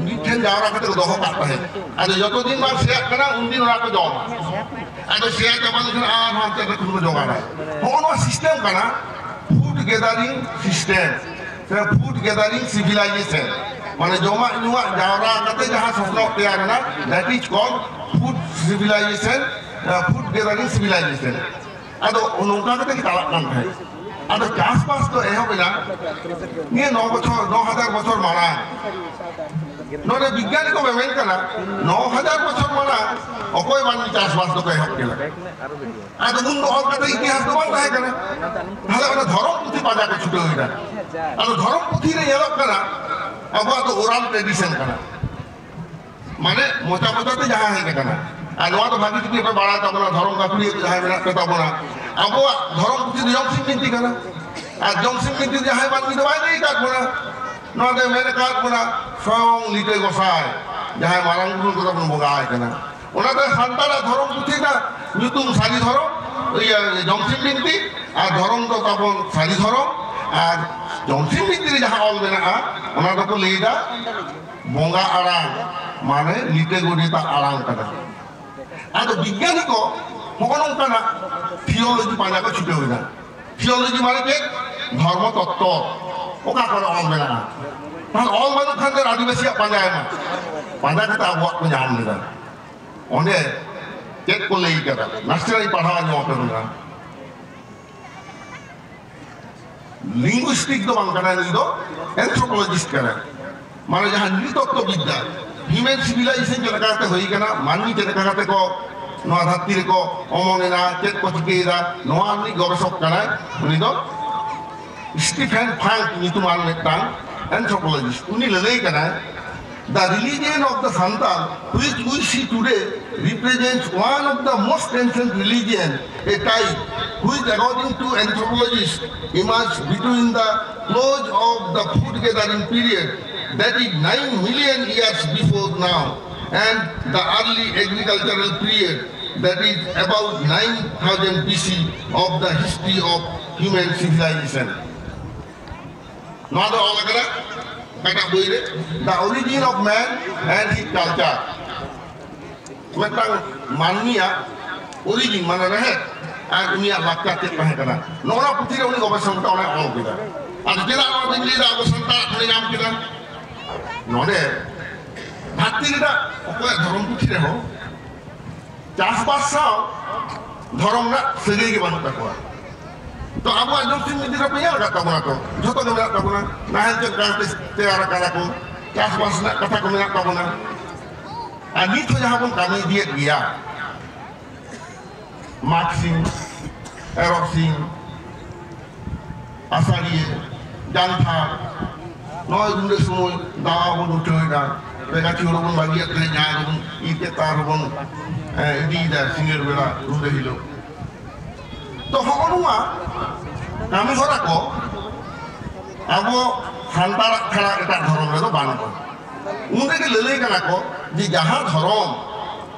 ᱢᱤᱫᱴᱷᱮᱱ ᱡᱟᱣᱨᱟ ᱠᱟᱛᱮ ᱠᱚ ᱫᱚᱦᱚ ᱠᱟᱜ ᱛᱟᱦᱮᱸᱫ᱾ ᱟᱫᱚ ᱡᱚᱛᱚ ᱫᱤᱱ ᱵᱟᱝ ᱥᱮᱭᱟᱜ ᱠᱟᱱᱟ, ᱩᱱᱫᱤᱱ ᱚᱱᱟ ᱠᱚ ᱡᱚᱢᱟ᱾ ᱟᱫᱚ ᱥᱮᱭᱟ ᱪᱟᱵᱟ ᱞᱮᱱᱠᱷᱟᱱ ᱟᱨᱦᱚᱸ ᱦᱟᱱᱛᱮ ᱱᱟᱛᱮ ᱠᱷᱚᱱ ᱠᱚ ᱡᱚᱜᱟᱲᱟ᱾ ᱦᱚᱸᱜᱼᱚ ᱱᱚᱣᱟ ᱥᱤᱥᱴᱮᱢ ᱠᱟᱱᱟ ᱯᱷᱩᱰ ᱜᱮᱫᱟᱨᱤᱝ ᱥᱤᱥᱴᱮᱢ, ᱥᱮ ᱯᱷᱩᱰ ᱜᱮᱫᱟᱨᱤᱝ ᱥᱤᱵᱷᱤᱞᱟᱭᱡᱮᱥᱚᱱ᱾ ᱢᱟᱱᱮ ᱡᱚᱢᱟᱜ ᱧᱩᱣᱟᱜ ᱡᱟᱣᱨᱟ ᱠᱟᱛᱮ ᱡᱟᱦᱟᱸ ᱥᱚᱥᱱᱚᱜ ᱛᱮᱭᱟᱨ ᱮᱱᱟ, that is called food civilization, food gathering civilization. ᱟᱫᱚ ᱱᱚᱝᱠᱟ ᱠᱟᱛᱮ ᱜᱮ ᱪᱟᱞᱟᱜ ᱠᱟᱱ ᱛᱟᱦᱮᱸᱫ᱾ ᱟᱫᱚ ᱪᱟᱥᱵᱟᱥ ᱫᱚ ᱮᱦᱚᱵ ᱮᱱᱟ ᱱᱤᱭᱟᱹ ᱱᱚ ᱵᱚᱪᱷᱚᱨ, ᱱᱚ ᱦᱟᱡᱟᱨ ᱵᱚᱪᱷᱚᱨ ᱢᱟᱲᱟᱝ᱾ ᱱᱚᱰᱮ ᱵᱤᱜᱽᱜᱟᱱᱤ ᱠᱚ ᱢᱮᱢᱮᱱ ᱠᱟᱱᱟ, ᱱᱚ ᱦᱟᱡᱟᱨ ᱵᱚᱪᱷᱚᱨ ᱢᱟᱲᱟᱝ ᱚᱠᱚᱭ ᱢᱟᱹᱱᱢᱤ ᱪᱟᱥᱵᱟᱥ ᱫᱚᱠᱚ ᱮᱦᱚᱵ ᱠᱮᱫᱟ? ᱟᱫᱚ ᱩᱱ ᱫᱚ ᱚᱞ ᱠᱟᱛᱮ ᱤᱛᱤᱦᱟᱥ ᱫᱚ ᱵᱟᱝ ᱛᱟᱦᱮᱸ ᱠᱟᱱᱟ᱾ ᱛᱟᱦᱞᱮ ᱚᱱᱟ ᱫᱷᱚᱨᱚᱢ ᱯᱩᱛᱷᱤ ᱯᱟᱸᱡᱟ ᱠᱚ ᱪᱷᱩᱴᱟᱹᱣ ᱮᱱᱟ᱾ ᱟᱫᱚ ᱫᱷᱚᱨᱚᱢ ᱯᱩᱛᱷᱤ ᱨᱮ ᱧᱮᱞᱚᱜ ᱠᱟᱱᱟ, ᱟᱵᱚᱣᱟᱜ ᱫᱚ oral tradition ᱠᱟᱱᱟ, ᱢᱟᱱᱮ ᱢᱚᱪᱟ ᱢᱚᱪᱟ ᱛᱮ ᱡᱟᱦᱟᱸ ᱦᱮᱡ ᱟᱠᱟᱱᱟ᱾ ᱟᱨ ᱱᱚᱣᱟ ᱫᱚ ᱵᱷᱟᱹᱜᱤ ᱴᱷᱤᱠ ᱯᱮ ᱵᱟᱲᱟᱭ ᱛᱟᱵᱚᱱᱟ, ᱫᱷᱚᱨᱚᱢ ᱜᱟᱹᱠᱷᱩᱲᱤᱭᱟᱹ ᱠᱚ ᱡᱟᱦᱟᱸᱭ ᱢᱮᱱᱟᱜ ᱯᱮ ᱛᱟᱵᱚᱱᱟ, ᱟᱵᱚᱣᱟᱜ ᱫᱷᱚᱨᱚᱢ ᱯᱩᱛᱷᱤ ᱫᱚ ᱡᱚᱢᱥᱤᱢ ᱵᱤᱱᱛᱤ ᱠᱟᱱᱟ᱾ ᱟᱨ ᱡᱚᱢᱥᱤᱢ ᱵᱤᱱᱛᱤ ᱫᱚ ᱡᱟᱦᱟᱸᱭ ᱢᱟᱹᱱᱢᱤ ᱫᱚ ᱵᱟᱭ ᱞᱟᱹᱭ ᱟᱠᱟᱫ ᱵᱚᱱᱟ, ᱱᱚᱣᱟ ᱫᱚᱭ ᱢᱮᱱ ᱟᱠᱟᱫ ᱵᱚᱱᱟ ᱥᱚᱭᱚᱝ ᱞᱤᱴᱟᱹ ᱜᱚᱸᱥᱟᱭ, ᱡᱟᱦᱟᱸᱭ ᱢᱟᱨᱟᱝ ᱵᱩᱨᱩ ᱠᱚᱫᱚ ᱵᱚᱱ ᱵᱚᱸᱜᱟ ᱟᱭ ᱠᱟᱱᱟ᱾ ᱚᱱᱟᱛᱮ ᱥᱟᱱᱛᱟᱲᱟᱜ ᱫᱷᱚᱨᱚᱢ ᱯᱩᱛᱷᱤ ᱨᱮᱱᱟᱜ ᱧᱩᱛᱩᱢ ᱥᱟᱹᱨᱤ ᱫᱷᱚᱨᱚᱢ, ᱤᱭᱟᱹ, ᱡᱚᱢᱥᱤᱢ ᱵᱤᱱᱛᱤ, ᱟᱨ ᱫᱷᱚᱨᱚᱢ ᱫᱚ ᱛᱟᱵᱚᱱ ᱥᱟᱹᱨᱤ ᱫᱷᱚᱨᱚᱢ᱾ ᱟᱨ ᱡᱚᱢᱥᱤᱢ ᱵᱤᱱᱛᱤ ᱨᱮ ᱡᱟᱦᱟᱸ ᱚᱞ ᱢᱮᱱᱟᱜᱼᱟ, ᱚᱱᱟ ᱫᱚᱠᱚ ᱞᱟᱹᱭ ᱮᱫᱟ ᱵᱚᱸᱜᱟ ᱟᱲᱟᱝ, ᱢᱟᱱᱮ ᱞᱤᱴᱟᱹ ᱜᱚᱰᱮᱛᱟᱜ ᱟᱲᱟᱝ ᱠᱟᱱᱟ᱾ ᱟᱫᱚ ᱵᱤᱜᱽᱜᱟᱱᱤ ᱠᱚ ᱦᱚᱸᱜᱼᱚ ᱱᱚᱝᱠᱟᱱᱟᱜ ᱛᱷᱤᱭᱳᱞᱚᱡᱤ ᱯᱟᱸᱡᱟ ᱠᱚ ᱪᱷᱩᱴᱟᱹᱣ ᱮᱱᱟ᱾ ᱛᱷᱤᱭᱳᱞᱚᱡᱤ ᱢᱟᱱᱮ ᱪᱮᱫ? ᱫᱷᱚᱨᱢᱚ ᱛᱚᱛᱛᱚ᱾ ᱚᱠᱟ ᱠᱚᱨᱮ ᱚᱞ ᱢᱮᱱᱟᱜᱼᱟ? ᱛᱟᱦᱞᱮ ᱚᱞ ᱵᱟᱹᱱᱩᱜ ᱠᱷᱟᱱ ᱫᱚ ᱟᱹᱫᱤᱵᱟᱹᱥᱤᱭᱟᱜ ᱯᱟᱸᱡᱟᱭ ᱢᱟ᱾ ᱯᱟᱸᱡᱟ ᱠᱟᱛᱮ ᱟᱵᱚᱣᱟᱜ ᱠᱚ ᱧᱟᱢ ᱞᱮᱫᱟ᱾ ᱚᱸᱰᱮ ᱪᱮᱫ ᱠᱚ ᱞᱟᱹᱭ ᱠᱟᱫᱟ? ᱱᱟᱥᱮᱱᱟᱜ ᱤᱧ ᱯᱟᱲᱦᱟᱣ ᱟᱸᱡᱚᱢ ᱟᱯᱮ ᱠᱟᱱᱟ᱾ ᱞᱤᱝᱜᱩᱤᱥᱴᱤᱠ ᱫᱚ ᱵᱟᱝ ᱠᱟᱱᱟᱭ, ᱱᱩᱭ ᱫᱚ ᱮᱱᱛᱷᱨᱳᱯᱳᱞᱚᱡᱤᱥᱴ ᱠᱟᱱᱟᱭ᱾ ᱢᱟᱱᱮ ᱡᱟᱦᱟᱸ ᱱᱨᱤᱛᱚᱛᱛᱚ ᱵᱤᱫᱽᱫᱟ, ᱦᱤᱭᱩᱢᱮᱱ ᱥᱤᱵᱷᱤᱞᱟᱭᱡᱮᱥᱚᱱ ᱪᱮᱫ ᱞᱮᱠᱟ ᱠᱟᱛᱮ ᱦᱩᱭ ᱠᱟᱱᱟ, ᱢᱟᱹᱱᱢᱤ ᱪᱮᱫ ᱞᱮᱠᱟ ᱠᱟᱛᱮ ᱠᱚ ᱱᱚᱣᱟ ᱫᱷᱟᱹᱨᱛᱤ ᱨᱮᱠᱚ ᱚᱢᱚᱱ ᱮᱱᱟ, ᱪᱮᱫ ᱠᱚ ᱪᱤᱠᱟᱹᱭᱮᱫᱟ, ᱱᱚᱣᱟ ᱨᱤᱱᱤᱡ ᱜᱚᱵᱮᱥᱚᱠ ᱠᱟᱱᱟᱭ ᱩᱱᱤ ᱫᱚ᱾ ᱥᱴᱤᱯᱷᱮᱱ ᱯᱷᱟᱝᱠ ᱧᱩᱛᱩᱢᱟᱱ ᱢᱤᱫᱴᱟᱝ anthropologist, ᱩᱱᱤ ᱞᱟᱹᱞᱟᱹᱭ ᱠᱟᱱᱟᱭ, "The religion of the Santal, which we see today, represents one of the most ancient religion, a type which, according to anthropologists, emerged between the close of the food gathering period, that is nine million years before now, and the early agricultural period, that is about nine thousand B C, of the history of human civilization." ᱱᱚᱣᱟ ᱫᱚ ᱚᱞ ᱟᱠᱟᱱᱟ ᱚᱠᱟᱴᱟᱜ ᱵᱳᱭ ᱨᱮ? The Origin of Man and His Culture. ᱢᱤᱫᱴᱟᱝ ᱢᱟᱹᱱᱢᱤᱭᱟᱜ origin, ᱢᱟᱱᱮ ᱨᱮᱦᱮᱫ, ᱟᱨ ᱩᱱᱤᱭᱟᱜ ᱞᱟᱠᱪᱟᱨ ᱪᱮᱫ ᱛᱟᱦᱮᱸ ᱠᱟᱱᱟ, ᱱᱚᱜᱼᱚ ᱱᱚᱣᱟ ᱯᱩᱛᱷᱤ ᱨᱮ ᱩᱱᱤ ᱜᱚᱵᱮᱥᱚᱱ ᱠᱟᱛᱮ ᱚᱱᱟᱭ ᱚᱞ ᱠᱮᱫᱟ᱾ ᱟᱫᱚ ᱪᱮᱫᱟᱜ ᱱᱚᱣᱟ ᱫᱚᱧ ᱞᱟᱹᱭᱫᱟ, ᱟᱵᱚ ᱥᱟᱱᱛᱟᱲᱟᱜ ᱠᱷᱚᱱᱮ ᱧᱟᱢ ᱠᱮᱫᱟ? ᱱᱚᱰᱮ ᱫᱷᱟᱹᱨᱛᱤ ᱨᱮᱱᱟᱜ ᱚᱠᱚᱭᱟᱜ ᱫᱷᱚᱨᱚᱢ ᱯᱩᱛᱷᱤ ᱨᱮᱦᱚᱸ ᱪᱟᱥᱵᱟᱥ ᱥᱟᱶ ᱫᱷᱚᱨᱚᱢ ᱨᱮᱱᱟᱜ ᱥᱟᱹᱜᱟᱹᱭ ᱜᱮ ᱵᱟᱹᱱᱩᱜ ᱛᱟᱠᱚᱣᱟ᱾ ᱛᱚ ᱟᱵᱚᱣᱟᱜ ᱡᱚᱢᱥᱤᱢ ᱵᱤᱱᱛᱤ ᱨᱮ ᱯᱮ ᱧᱮᱞ ᱟᱠᱟᱫ ᱛᱟᱵᱚᱱᱟ ᱛᱚ, ᱡᱷᱚᱛᱚ ᱜᱮ ᱢᱮᱱᱟᱜ ᱛᱟᱵᱚᱱᱟ᱾ ᱱᱟᱦᱮᱞ ᱪᱮᱫ ᱞᱮᱠᱟ ᱠᱟᱛᱮ ᱛᱮᱭᱟᱨ ᱟᱠᱟᱫᱟ ᱠᱚ, ᱪᱟᱥᱵᱟᱥ ᱨᱮᱱᱟᱜ ᱠᱟᱛᱷᱟ ᱠᱚ ᱢᱮᱱᱟᱜ ᱛᱟᱵᱚᱱᱟ᱾ ᱟᱨ ᱱᱤᱛ ᱦᱚᱸ ᱡᱟᱦᱟᱸ ᱵᱚᱱ ᱠᱟᱹᱢᱤ ᱤᱫᱤᱭᱮᱫ ᱜᱮᱭᱟ, ᱢᱟᱜᱽ ᱥᱤᱢ, ᱮᱨᱚᱜ ᱥᱤᱢ, ᱟᱥᱟᱲᱤᱭᱟᱹ, ᱡᱟᱱᱛᱷᱟᱲ, ᱱᱚᱜᱼᱚᱭ ᱨᱩᱸᱰᱟᱹ ᱥᱚᱢᱚᱭ ᱫᱟᱣᱟ ᱵᱚᱱ ᱩᱴᱷᱟᱹᱣᱮᱫᱟ, ᱵᱮᱜᱟᱪᱤ ᱦᱩᱲᱩ ᱵᱚᱱ ᱵᱟᱹᱜᱤᱭᱟᱜ ᱛᱟᱦᱮᱸᱫ, ᱡᱟᱦᱟᱸ ᱨᱮᱵᱚᱱ ᱤᱨ ᱠᱮᱫ, ᱛᱟᱨ ᱨᱮᱵᱚᱱ, ᱮ, ᱤᱫᱤᱭᱮᱫᱟ ᱥᱤᱸᱜᱟᱹᱲ ᱵᱮᱲᱟ ᱨᱩᱸᱰᱟᱹ ᱦᱤᱞᱳᱜ᱾ ᱛᱚ ᱦᱚᱸᱜᱼᱚ ᱱᱚᱣᱟ ᱠᱟᱹᱢᱤ ᱦᱚᱨᱟ ᱠᱚ ᱟᱵᱚ ᱥᱟᱱᱛᱟᱲᱟᱜ ᱪᱷᱟᱲᱟ ᱮᱴᱟᱜ ᱫᱷᱚᱨᱚᱢ ᱨᱮᱫᱚ ᱵᱟᱹᱱᱩᱜᱼᱟ᱾ ᱩᱱ ᱨᱮᱜᱮ ᱞᱟᱹᱞᱟᱹᱭ ᱠᱟᱱᱟ ᱠᱚ ᱡᱮ ᱡᱟᱦᱟᱸ ᱫᱷᱚᱨᱚᱢ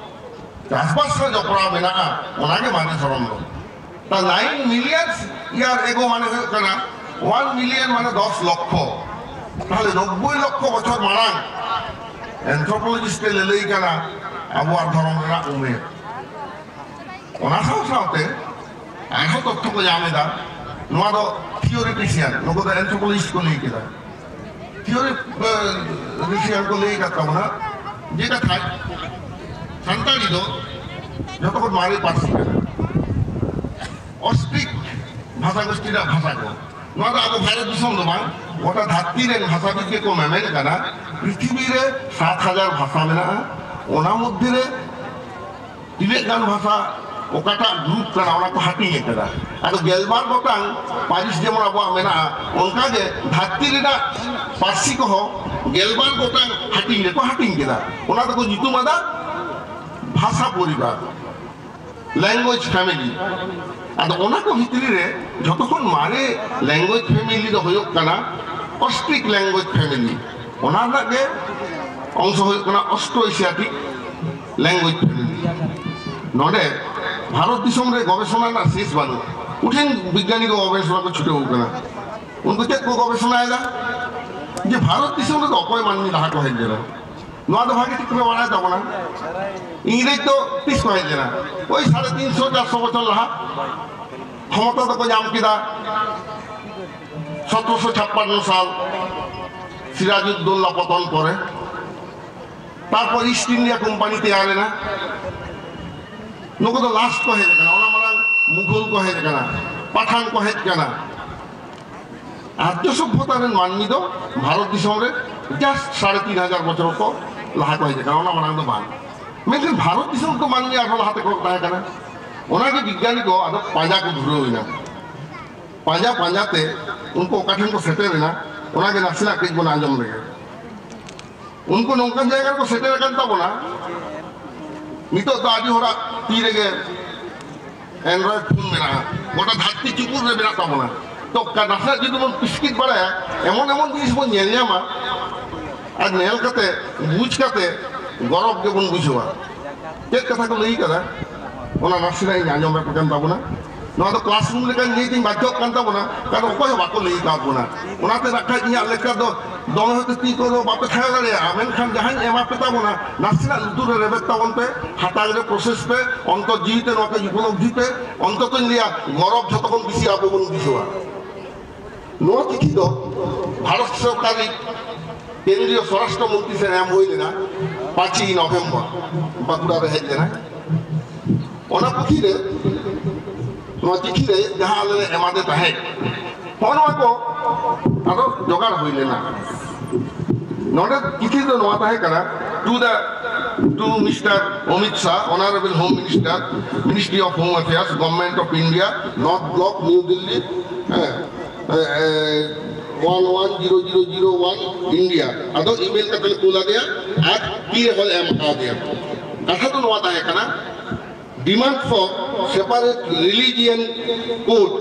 ᱪᱟᱥᱵᱟᱥ ᱥᱟᱶ ᱡᱚᱯᱲᱟᱣ ᱢᱮᱱᱟᱜᱼᱟ, ᱚᱱᱟᱜᱮ ᱢᱟᱱᱮ ᱫᱷᱚᱨᱚᱢ ᱫᱚ᱾ ᱛᱟ nine million year ago ᱢᱟᱱᱮ ᱦᱩᱭᱩᱜ ᱠᱟᱱᱟ one million, ᱢᱟᱱᱮ ᱫᱚᱥ ᱞᱚᱠᱠᱷᱚ᱾ ᱛᱟᱦᱞᱮ ᱱᱚᱵᱵᱳᱭ ᱞᱚᱠᱠᱷᱚ ᱵᱚᱪᱷᱚᱨ ᱢᱟᱲᱟᱝ anthropologist ᱮ ᱞᱟᱹᱞᱟᱹᱭ ᱠᱟᱱᱟ ᱟᱵᱚᱣᱟᱜ ᱫᱷᱚᱨᱚᱢ ᱨᱮᱱᱟᱜ ᱩᱢᱮᱨ᱾ ᱚᱱᱟ ᱥᱟᱶ ᱥᱟᱶᱛᱮ ᱟᱨᱦᱚᱸ ᱛᱚᱛᱛᱷᱚ ᱠᱚ ᱧᱟᱢ ᱮᱫᱟ᱾ ᱱᱚᱣᱟ ᱫᱚ theoretician, ᱱᱩᱠᱩ ᱫᱚ anthropologist ᱠᱚ ᱞᱟᱹᱭ ᱠᱮᱫᱟ᱾ Theoretician ᱠᱚ ᱞᱟᱹᱭ ᱟᱠᱟᱫ ᱛᱟᱵᱚᱱᱟ ᱡᱮ ᱠᱟᱛᱷᱟ, ᱥᱟᱱᱛᱟᱲᱤ ᱫᱚ ᱡᱚᱛᱚ ᱠᱷᱚᱱ ᱢᱟᱨᱮ ᱯᱟᱹᱨᱥᱤ ᱠᱟᱱᱟ, ᱚᱥᱴᱨᱤᱠ ᱵᱷᱟᱥᱟ ᱜᱳᱥᱴᱤ ᱨᱮᱱᱟᱜ ᱵᱷᱟᱥᱟ ᱠᱚ᱾ ᱱᱚᱣᱟ ᱫᱚ ᱟᱵᱚ ᱵᱷᱟᱨᱚᱛ ᱫᱤᱥᱚᱢ ᱫᱚ ᱵᱟᱝ, ᱜᱚᱴᱟ ᱫᱷᱟᱹᱨᱛᱤ ᱨᱮᱱ ᱵᱷᱟᱥᱟᱵᱤᱫ ᱜᱮᱠᱚ ᱢᱮᱢᱮᱱ ᱠᱟᱱᱟ᱾ ᱯᱨᱤᱛᱷᱤᱵᱤ ᱨᱮ ᱥᱟᱛ ᱦᱟᱡᱟᱨ ᱵᱷᱟᱥᱟ ᱢᱮᱱᱟᱜᱼᱟ, ᱚᱱᱟ ᱢᱚᱫᱽᱫᱷᱮ ᱨᱮ ᱛᱤᱱᱟᱹᱜ ᱜᱟᱱ ᱵᱷᱟᱥᱟ ᱚᱠᱟᱴᱟᱜ ᱜᱨᱩᱯ ᱠᱟᱱᱟ, ᱚᱱᱟ ᱠᱚ ᱦᱟᱹᱴᱤᱧ ᱟᱠᱟᱫᱟ᱾ ᱟᱫᱚ ᱜᱮᱞᱵᱟᱨ ᱜᱚᱴᱟᱝ ᱯᱟᱹᱨᱤᱥ ᱡᱮᱢᱚᱱ ᱟᱵᱚᱣᱟᱜ ᱢᱮᱱᱟᱜᱼᱟ, ᱚᱱᱠᱟᱜᱮ ᱫᱷᱟᱹᱨᱛᱤ ᱨᱮᱱᱟᱜ ᱯᱟᱹᱨᱥᱤ ᱠᱚᱦᱚᱸ ᱜᱮᱞᱵᱟᱨ ᱜᱚᱴᱟᱝ ᱦᱟᱹᱴᱤᱧ ᱨᱮᱠᱚ ᱦᱟᱹᱴᱤᱧ ᱠᱮᱫᱟ᱾ ᱚᱱᱟ ᱫᱚᱠᱚ ᱧᱩᱛᱩᱢ ᱟᱫᱟ ᱵᱷᱟᱥᱟ ᱯᱚᱨᱤᱵᱟᱨ, language family᱾ ᱟᱫᱚ ᱚᱱᱟ ᱠᱚ ᱵᱷᱤᱛᱨᱤ ᱨᱮ ᱡᱷᱚᱛᱚ ᱠᱷᱚᱱ ᱢᱟᱨᱮ language family ᱫᱚ ᱦᱩᱭᱩᱜ ᱠᱟᱱᱟ Austric language family᱾ ᱚᱱᱟ ᱨᱮᱱᱟᱜ ᱜᱮ ᱚᱝᱥᱚ ᱦᱩᱭᱩᱜ ᱠᱟᱱᱟ Austro Asiatic language family᱾ ᱱᱚᱰᱮ ᱵᱷᱟᱨᱚᱛ ᱫᱤᱥᱚᱢ ᱨᱮ ᱜᱚᱵᱮᱥᱚᱱᱟ ᱨᱮᱱᱟᱜ ᱥᱮᱥ ᱵᱟᱹᱱᱩᱜ᱾ ᱠᱚᱴᱷᱤᱱ ᱵᱤᱜᱽᱜᱟᱱᱤ ᱠᱚ ᱜᱚᱵᱮᱥᱚᱱᱟ ᱠᱚ ᱪᱷᱩᱴᱟᱹᱣ ᱠᱟᱱᱟ᱾ ᱩᱱᱠᱩ ᱪᱮᱫ ᱠᱚ ᱜᱚᱵᱮᱥᱚᱱᱟᱭᱮᱫᱟ? ᱡᱮ ᱵᱷᱟᱨᱚᱛ ᱫᱤᱥᱚᱢ ᱨᱮᱫᱚ ᱚᱠᱚᱭ ᱢᱟᱹᱱᱢᱤ ᱞᱟᱦᱟ ᱠᱚ ᱦᱮᱡ ᱞᱮᱱᱟ? ᱱᱚᱣᱟ ᱫᱚ ᱵᱷᱟᱜᱮ ᱴᱷᱤᱠ ᱯᱮ ᱵᱟᱲᱟᱭ ᱛᱟᱵᱚᱱᱟ᱾ ᱤᱝᱨᱮᱡᱽ ᱫᱚ ᱛᱤᱥ ᱠᱚ ᱦᱮᱡ ᱞᱮᱱᱟ? ᱳᱭ ᱥᱟᱲᱮ ᱛᱤᱱᱥᱚ ᱪᱟᱨᱥᱚ ᱵᱚᱪᱷᱚᱨ ᱞᱟᱦᱟ ᱠᱷᱚᱢᱚᱛᱟ ᱫᱚᱠᱚ ᱧᱟᱢ ᱠᱮᱫᱟ ᱥᱚᱛᱨᱚᱥᱚ ᱪᱷᱟᱯᱯᱟᱱᱱᱚ ᱥᱟᱞ, ᱥᱤᱨᱟᱡᱩᱫᱽᱫᱳᱞᱞᱟ ᱯᱚᱛᱚᱱ ᱯᱚᱨᱮ᱾ ᱛᱟᱨᱯᱚᱨ ᱤᱥᱴ ᱤᱱᱰᱤᱭᱟ ᱠᱳᱢᱯᱟᱱᱤ ᱛᱮᱭᱟᱨ ᱮᱱᱟ᱾ ᱱᱩᱠᱩ ᱫᱚ ᱞᱟᱥᱴ ᱠᱚ ᱦᱮᱡ ᱟᱠᱟᱱᱟ᱾ ᱚᱱᱟ ᱢᱟᱲᱟᱝ ᱢᱩᱜᱷᱚᱞ ᱠᱚ ᱦᱮᱡ ᱟᱠᱟᱱᱟ, ᱯᱟᱴᱷᱟᱱ ᱠᱚ ᱦᱮᱡ ᱟᱠᱟᱱᱟ᱾ ᱟᱨᱡᱚ ᱥᱚᱵᱷᱚᱛᱟ ᱨᱮᱱ ᱢᱟᱹᱱᱢᱤ ᱫᱚ ᱵᱷᱟᱨᱚᱛ ᱫᱤᱥᱚᱢ ᱨᱮ ᱡᱟᱥᱴ ᱥᱟᱲᱮ ᱛᱤᱱ ᱦᱟᱡᱟᱨ ᱵᱚᱪᱷᱚᱨ ᱠᱚ ᱞᱟᱦᱟ ᱠᱚ ᱦᱮᱡ ᱟᱠᱟᱱᱟ, ᱚᱱᱟ ᱢᱟᱲᱟᱝ ᱫᱚ ᱵᱟᱝ᱾ ᱢᱮᱱᱠᱷᱟᱱ ᱵᱷᱟᱨᱚᱛ ᱫᱤᱥᱚᱢ ᱨᱮᱫᱚ ᱢᱟᱹᱱᱢᱤ ᱟᱨᱦᱚᱸ ᱞᱟᱦᱟ ᱛᱮᱠᱚ ᱛᱟᱦᱮᱸ ᱠᱟᱱᱟ᱾ ᱚᱱᱟᱜᱮ ᱵᱤᱜᱽᱜᱟᱱᱤ ᱠᱚ ᱟᱫᱚ ᱯᱟᱸᱡᱟ ᱠᱚ ᱫᱷᱩᱨᱟᱹᱣ ᱮᱱᱟ᱾ ᱯᱟᱸᱡᱟ ᱯᱟᱸᱡᱟ ᱛᱮ ᱩᱱᱠᱩ ᱚᱠᱟ ᱴᱷᱮᱱ ᱠᱚ ᱥᱮᱴᱮᱨ ᱮᱱᱟ, ᱚᱱᱟᱜᱮ ᱱᱟᱥᱮᱱᱟᱜ ᱠᱟᱹᱡ ᱵᱚᱱ ᱟᱸᱡᱚᱢ ᱞᱮᱜᱮ᱾ ᱩᱱᱠᱩ ᱱᱚᱝᱠᱟᱱ ᱡᱟᱭᱜᱟ ᱨᱮᱠᱚ ᱥᱮᱴᱮᱨ ᱟᱠᱟᱱ ᱛᱟᱵᱚᱱᱟ, ᱱᱤᱛᱚᱜ ᱫᱚ ᱟᱹᱰᱤ ᱦᱚᱲᱟᱜ ᱛᱤ ᱨᱮᱜᱮ Android ᱯᱷᱳᱱ ᱢᱮᱱᱟᱜᱼᱟ, ᱜᱚᱴᱟ ᱫᱷᱟᱹᱨᱛᱤ ᱪᱩᱯᱩᱫ ᱨᱮ ᱢᱮᱱᱟᱜ ᱛᱟᱵᱚᱱᱟ᱾ ᱛᱚ ᱠᱟ-, ᱱᱟᱥᱮᱱᱟᱜ ᱡᱩᱫᱤ ᱵᱚᱱ ᱯᱤᱥᱠᱤᱛ ᱵᱟᱲᱟᱭᱟ, ᱮᱢᱚᱱ ᱮᱢᱚᱱ ᱡᱤᱱᱤᱥ ᱵᱚᱱ ᱧᱮᱞ ᱧᱟᱢᱟ ᱟᱨ ᱧᱮᱞ ᱠᱟᱛᱮ, ᱵᱩᱡᱽ ᱠᱟᱛᱮ ᱜᱚᱨᱚᱵᱽ ᱜᱮᱵᱚᱱ ᱵᱩᱡᱷᱟᱹᱣᱟ᱾ ᱪᱮᱫ ᱠᱟᱛᱷᱟ ᱠᱚ ᱞᱟᱹᱭ ᱠᱟᱫᱟ, ᱚᱱᱟ ᱱᱟᱥᱮᱱᱟᱜ ᱤᱧ ᱟᱸᱡᱚᱢ ᱟᱯᱮ ᱠᱟᱱ ᱛᱟᱵᱚᱱᱟ᱾ ᱱᱚᱣᱟ ᱫᱚ classroom ᱞᱮᱠᱟᱧ ᱞᱟᱹᱭ ᱛᱤᱧ ᱵᱟᱫᱽᱫᱷᱚᱜ ᱠᱟᱱ ᱛᱟᱵᱚᱱᱟ, ᱠᱟᱨᱚᱱ ᱚᱠᱚᱭ ᱦᱚᱸ ᱵᱟᱠᱚ ᱞᱟᱹᱭ ᱟᱠᱟᱫ ᱵᱚᱱᱟ᱾ ᱚᱱᱟᱛᱮ ᱱᱟᱜ ᱠᱷᱟᱡ ᱤᱧᱟᱹᱜ ᱞᱮᱠᱟ ᱫᱚ ᱫᱚᱢᱮ ᱦᱚᱭᱛᱳ ᱛᱤ ᱠᱚᱫᱚ ᱵᱟᱯᱮ ᱛᱷᱟᱭᱚ ᱫᱟᱲᱮᱭᱟᱜᱼᱟ, ᱢᱮᱱᱠᱷᱟᱱ ᱡᱟᱦᱟᱸᱧ ᱮᱢᱟ ᱯᱮ ᱛᱟᱵᱚᱱᱟ, ᱱᱟᱥᱮᱱᱟᱜ ᱞᱩᱛᱩᱨ ᱨᱮ ᱨᱮᱵᱮᱫ ᱛᱟᱵᱚᱱ ᱯᱮ, ᱦᱟᱛᱟᱣ ᱨᱮ process ᱯᱮ, ᱚᱱᱛᱚᱨ ᱡᱤᱣᱤ ᱛᱮ ᱱᱚᱣᱟ ᱠᱚ ᱩᱯᱚᱞᱚᱵᱽᱫᱷᱤ ᱯᱮ᱾ ᱚᱱᱛᱚᱛᱚᱧ ᱞᱟᱹᱭᱟ, ᱜᱚᱨᱚᱵᱽ ᱡᱷᱚᱛᱚ ᱠᱷᱚᱱ ᱵᱮᱥᱤ ᱟᱵᱚ ᱵᱚᱱ ᱵᱩᱡᱷᱟᱹᱣᱟ᱾ ᱱᱚᱣᱟ ᱪᱤᱴᱷᱤ ᱫᱚ ᱵᱷᱟᱨᱚᱛ ᱥᱚᱨᱠᱟᱨᱤᱡ ᱠᱮᱱᱫᱨᱤᱭᱚ ᱥᱚᱨᱟᱥᱴᱨᱚ ᱢᱚᱱᱛᱨᱤ ᱴᱷᱮᱱ ᱮᱢ ᱦᱩᱭ ᱞᱮᱱᱟ ᱯᱟᱸᱪᱮᱭ ᱱᱚᱵᱷᱮᱢᱵᱚᱨ, ᱵᱟᱸᱠᱩᱲᱟ ᱨᱮ ᱦᱮᱡ ᱞᱮᱱᱟ᱾ ᱚᱱᱟ ᱯᱩᱛᱷᱤ ᱨᱮ, ᱱᱚᱣᱟ ᱪᱤᱴᱷᱤ ᱨᱮ ᱡᱟᱦᱟᱸ ᱟᱞᱮ ᱞᱮ ᱮᱢᱟᱫᱮ ᱛᱟᱦᱮᱸᱫ, ᱦᱚᱸᱜᱼᱚ ᱱᱚᱣᱟ ᱠᱚ ᱟᱫᱚ ᱡᱚᱜᱟᱲ ᱦᱩᱭ ᱞᱮᱱᱟ᱾ ᱱᱚᱰᱮ ᱪᱤᱴᱷᱤ ᱫᱚ ᱱᱚᱣᱟ ᱛᱟᱦᱮᱸ ᱠᱟᱱᱟ, to the To Mister Amit Shah, Honorable Home Minister, Ministry of Home Affairs, Government of India, North Block, New Delhi, one one zero zero zero one, India. ᱟᱫᱚ email ᱠᱟᱛᱮ ᱞᱮ ᱠᱩᱞ ᱟᱫᱮᱭᱟ ᱟᱨ ᱛᱤ ᱨᱮᱦᱚᱸ ᱞᱮ ᱮᱢ ᱟᱠᱟᱫᱮᱭᱟ᱾ ᱠᱟᱛᱷᱟ ᱫᱚ ᱱᱚᱣᱟ ᱛᱟᱦᱮᱸ ᱠᱟᱱᱟ, demand for separate religion code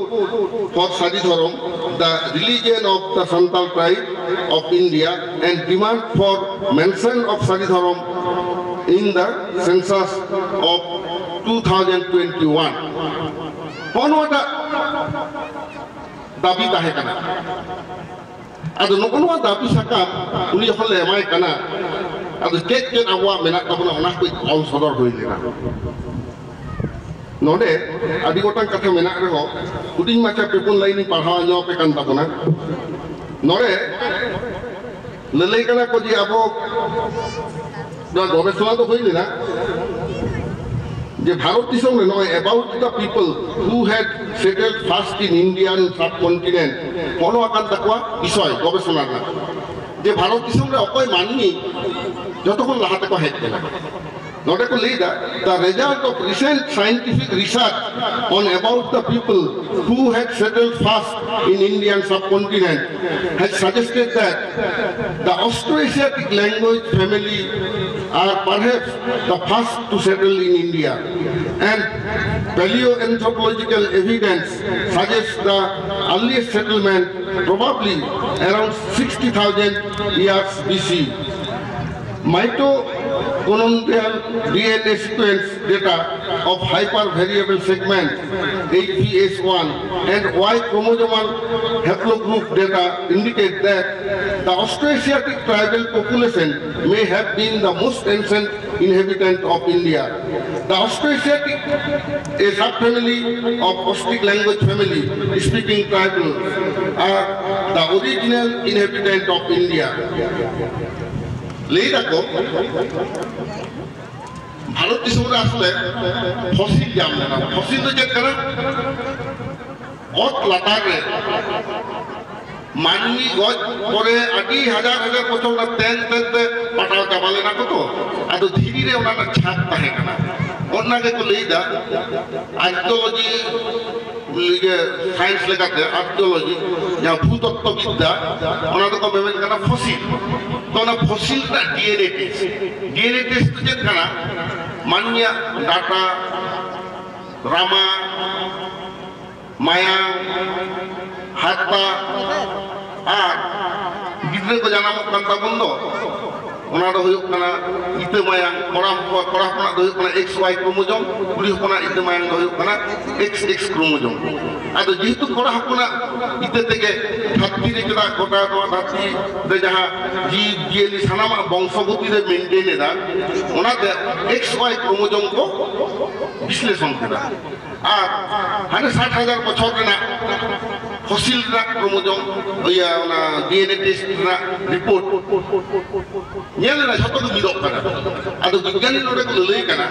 for Sadi Dhorom, the religion of the Santal tribe of India, and demand for mention of Sadi Dhorom in the census of two thousand twenty-one. ᱱᱚᱜᱼᱚ ᱱᱚᱣᱟᱴᱟᱜ ᱫᱟᱹᱵᱤ ᱛᱟᱦᱮᱸ ᱠᱟᱱᱟ᱾ ᱟᱫᱚ ᱱᱚᱜᱼᱚ ᱱᱚᱣᱟ ᱫᱟᱹᱵᱤ ᱥᱟᱠᱟᱢ ᱩᱱᱤ ᱡᱚᱠᱷᱚᱱ ᱞᱮ ᱮᱢᱟᱭ ᱠᱟᱱᱟ, ᱟᱫᱚ ᱪᱮᱫ ᱪᱮᱫ ᱟᱵᱚᱣᱟᱜ ᱢᱮᱱᱟᱜ ᱛᱟᱵᱚᱱᱟ, ᱚᱱᱟ ᱠᱚ ᱚᱞ ᱥᱚᱫᱚᱨ ᱦᱩᱭ ᱞᱮᱱᱟ᱾ ᱱᱚᱰᱮ ᱟᱹᱰᱤ ᱜᱚᱴᱟᱝ ᱠᱟᱛᱷᱟ ᱢᱮᱱᱟᱜ ᱨᱮᱦᱚᱸ, ᱦᱩᱰᱤᱧ ᱢᱟᱪᱷᱟ ᱯᱮ ᱯᱩᱱ ᱞᱟᱭᱤᱱ ᱤᱧ ᱯᱟᱲᱦᱟᱣ ᱧᱚᱜ ᱟᱯᱮ ᱠᱟᱱ ᱛᱟᱵᱚᱱᱟ᱾ ᱱᱚᱰᱮ ᱞᱟᱹᱞᱟᱹᱭ ᱠᱟᱱᱟ ᱠᱚ ᱡᱮ ᱟᱵᱚ ᱱᱚᱣᱟ ᱜᱚᱵᱮᱥᱚᱱᱟ ᱫᱚ ᱦᱩᱭ ᱞᱮᱱᱟ ᱡᱮ ᱵᱷᱟᱨᱚᱛ ᱫᱤᱥᱚᱢ ᱨᱮ ᱱᱚᱜᱼᱚᱭ about the people who had settled first in Indian subcontinent, ᱱᱚᱜᱼᱚ ᱱᱚᱣᱟ ᱠᱟᱱ ᱛᱟᱠᱚᱣᱟ ᱵᱤᱥᱚᱭ ᱜᱚᱵᱮᱥᱚᱱᱟ ᱨᱮᱱᱟᱜ, ᱡᱮ ᱵᱷᱟᱨᱚᱛ ᱫᱤᱥᱚᱢ ᱨᱮ ᱚᱠᱚᱭ ᱢᱟᱹᱱᱢᱤ ᱡᱚᱛᱚ ᱠᱷᱚᱱ ᱞᱟᱦᱟ ᱛᱮᱠᱚ ᱦᱮᱡ ᱞᱮᱱᱟ᱾ ᱱᱚᱰᱮ ᱠᱚ ᱞᱟᱹᱭ ᱮᱫᱟ, the result of recent scientific research on about the people who had settled first in Indian subcontinent has suggested that the Austroasiatic language family are perhaps the first to settle in India, and paleoanthropological evidence suggests the earliest settlement probably around sixty thousand years B C. Mitochondrial D N A sequence data of hypervariable segment H P S one and Y chromosomal haplogroup data indicate that the Austroasiatic tribal population may have been the most ancient inhabitant of India. The Austroasiatic, a subfamily of Austric language family speaking tribal, are the original inhabitant of India. ᱞᱟᱹᱭ ᱫᱟᱠᱚ ᱵᱷᱟᱨᱚᱛ ᱫᱤᱥᱚᱢ ᱨᱮ ᱟᱥᱚᱞᱮ fossil ᱧᱟᱢ ᱞᱮᱱᱟ᱾ Fossil ᱫᱚ ᱪᱮᱫ ᱠᱟᱱᱟ? ᱚᱛ ᱞᱟᱛᱟᱨ ᱨᱮ ᱢᱟᱹᱱᱢᱤ ᱜᱚᱡ ᱯᱚᱨᱮ ᱟᱹᱰᱤ ᱦᱟᱡᱟᱨ ᱦᱟᱡᱟᱨ ᱵᱚᱪᱷᱚᱨ ᱚᱱᱟ ᱛᱮᱱ ᱛᱮᱱ ᱛᱮ ᱯᱟᱴᱟᱣ ᱪᱟᱵᱟ ᱞᱮᱱᱟ ᱠᱚ ᱛᱚ᱾ ᱟᱫᱚ ᱫᱷᱤᱨᱤ ᱨᱮ ᱚᱱᱟ ᱨᱮᱱᱟᱜ ᱪᱷᱟᱯ ᱛᱟᱦᱮᱸ ᱠᱟᱱᱟ᱾ ᱚᱱᱟ ᱜᱮᱠᱚ ᱞᱟᱹᱭᱫᱟ ᱟᱨᱠᱤᱭᱳᱞᱚᱡᱤ, ᱤᱭᱟᱹ, ᱥᱟᱭᱮᱱᱥ ᱞᱮᱠᱟᱛᱮ ᱟᱨᱠᱤᱭᱳᱞᱚᱡᱤ, ᱡᱟᱦᱟᱸ ᱵᱷᱩᱛᱚᱛᱛᱚ ᱵᱤᱫᱽᱫᱟ, ᱚᱱᱟ ᱫᱚᱠᱚ ᱢᱮᱢᱮᱱ ᱠᱟᱱᱟ ᱯᱷᱚᱥᱤᱞ᱾ ᱛᱚ ᱚᱱᱟ ᱯᱷᱚᱥᱤᱞ ᱨᱮᱱᱟᱜ ᱰᱤ ᱮᱱ ᱮ ᱴᱮᱥᱴ᱾ ᱰᱤ ᱮᱱ ᱮ ᱴᱮᱥᱴ ᱫᱚ ᱪᱮᱫ ᱠᱟᱱᱟ? ᱢᱟᱹᱱᱢᱤᱭᱟᱜ ᱰᱟᱴᱟ, ᱨᱟᱢᱟ, ᱢᱟᱭᱟᱝ, ᱦᱟᱨᱛᱟ ᱟᱨ ᱜᱤᱫᱽᱨᱟᱹ ᱠᱚ ᱡᱟᱱᱟᱢᱚᱜ ᱠᱟᱱ ᱛᱟᱵᱚᱱ ᱫᱚ, ᱚᱱᱟ ᱫᱚ ᱦᱩᱭᱩᱜ ᱠᱟᱱᱟ ᱤᱛᱟᱹ ᱢᱟᱭᱟᱝ᱾ ᱠᱚᱲᱟ ᱦᱚᱯᱚᱱ, ᱠᱚᱲᱟ ᱦᱚᱯᱚᱱᱟᱜ ᱫᱚ ᱦᱩᱭᱩᱜ ᱠᱟᱱᱟ ᱮᱠᱥ ᱣᱟᱭ ᱠᱨᱳᱢᱳᱡᱳᱢ, ᱠᱩᱲᱤ ᱦᱚᱯᱚᱱᱟᱜ ᱤᱛᱟᱹ ᱢᱟᱭᱟᱝ ᱫᱚ ᱦᱩᱭᱩᱜ ᱠᱟᱱᱟ ᱮᱠᱥ ᱮᱠᱥ ᱠᱨᱳᱢᱳᱡᱳᱢ᱾ ᱟᱫᱚ ᱡᱮᱦᱮᱛᱩ ᱠᱚᱲᱟ ᱦᱚᱯᱚᱱᱟᱜ ᱤᱛᱟᱹ ᱛᱮᱜᱮ ᱫᱷᱟᱹᱨᱛᱤ ᱨᱮ ᱪᱮᱫᱟᱜ ᱜᱚᱴᱟ ᱱᱚᱣᱟ ᱫᱷᱟᱹᱨᱛᱤ ᱨᱮ ᱡᱟᱦᱟᱸ ᱡᱤᱵᱽ ᱡᱤᱭᱟᱹᱞᱤ ᱥᱟᱱᱟᱢᱟᱜ ᱵᱚᱝᱥᱚ ᱜᱚᱛᱤ ᱨᱮ ᱢᱮᱱᱴᱮᱱ ᱮᱫᱟ, ᱚᱱᱟᱛᱮ ᱮᱠᱥ ᱣᱟᱭ ᱠᱨᱳᱢᱳᱡᱳᱢ ᱠᱚ ᱵᱤᱥᱞᱮᱥᱚᱱ ᱠᱮᱫᱟ᱾ ᱟᱨ ᱦᱟᱱᱮ ᱥᱟᱴ ᱦᱟᱡᱟᱨ ᱵᱚᱪᱷᱚᱨ ᱨᱮᱱᱟᱜ ᱯᱷᱚᱥᱤᱞ ᱨᱮᱱᱟᱜ ᱠᱨᱳᱢᱳᱡᱳᱢ, ᱤᱭᱟᱹ, ᱚᱱᱟ ᱰᱤ ᱮᱱ ᱮ ᱴᱮᱥᱴ ᱨᱮᱱᱟᱜ ᱨᱤᱯᱳᱨᱴ ᱧᱮᱞ ᱮᱱᱟ, ᱡᱷᱚᱛᱚ ᱜᱮ ᱢᱤᱫᱚᱜ ᱠᱟᱱᱟ᱾ ᱟᱫᱚ ᱵᱤᱜᱽᱜᱟᱱᱤ ᱱᱚᱰᱮ ᱠᱚ ᱞᱟᱹᱞᱟᱹᱭ ᱠᱟᱱᱟ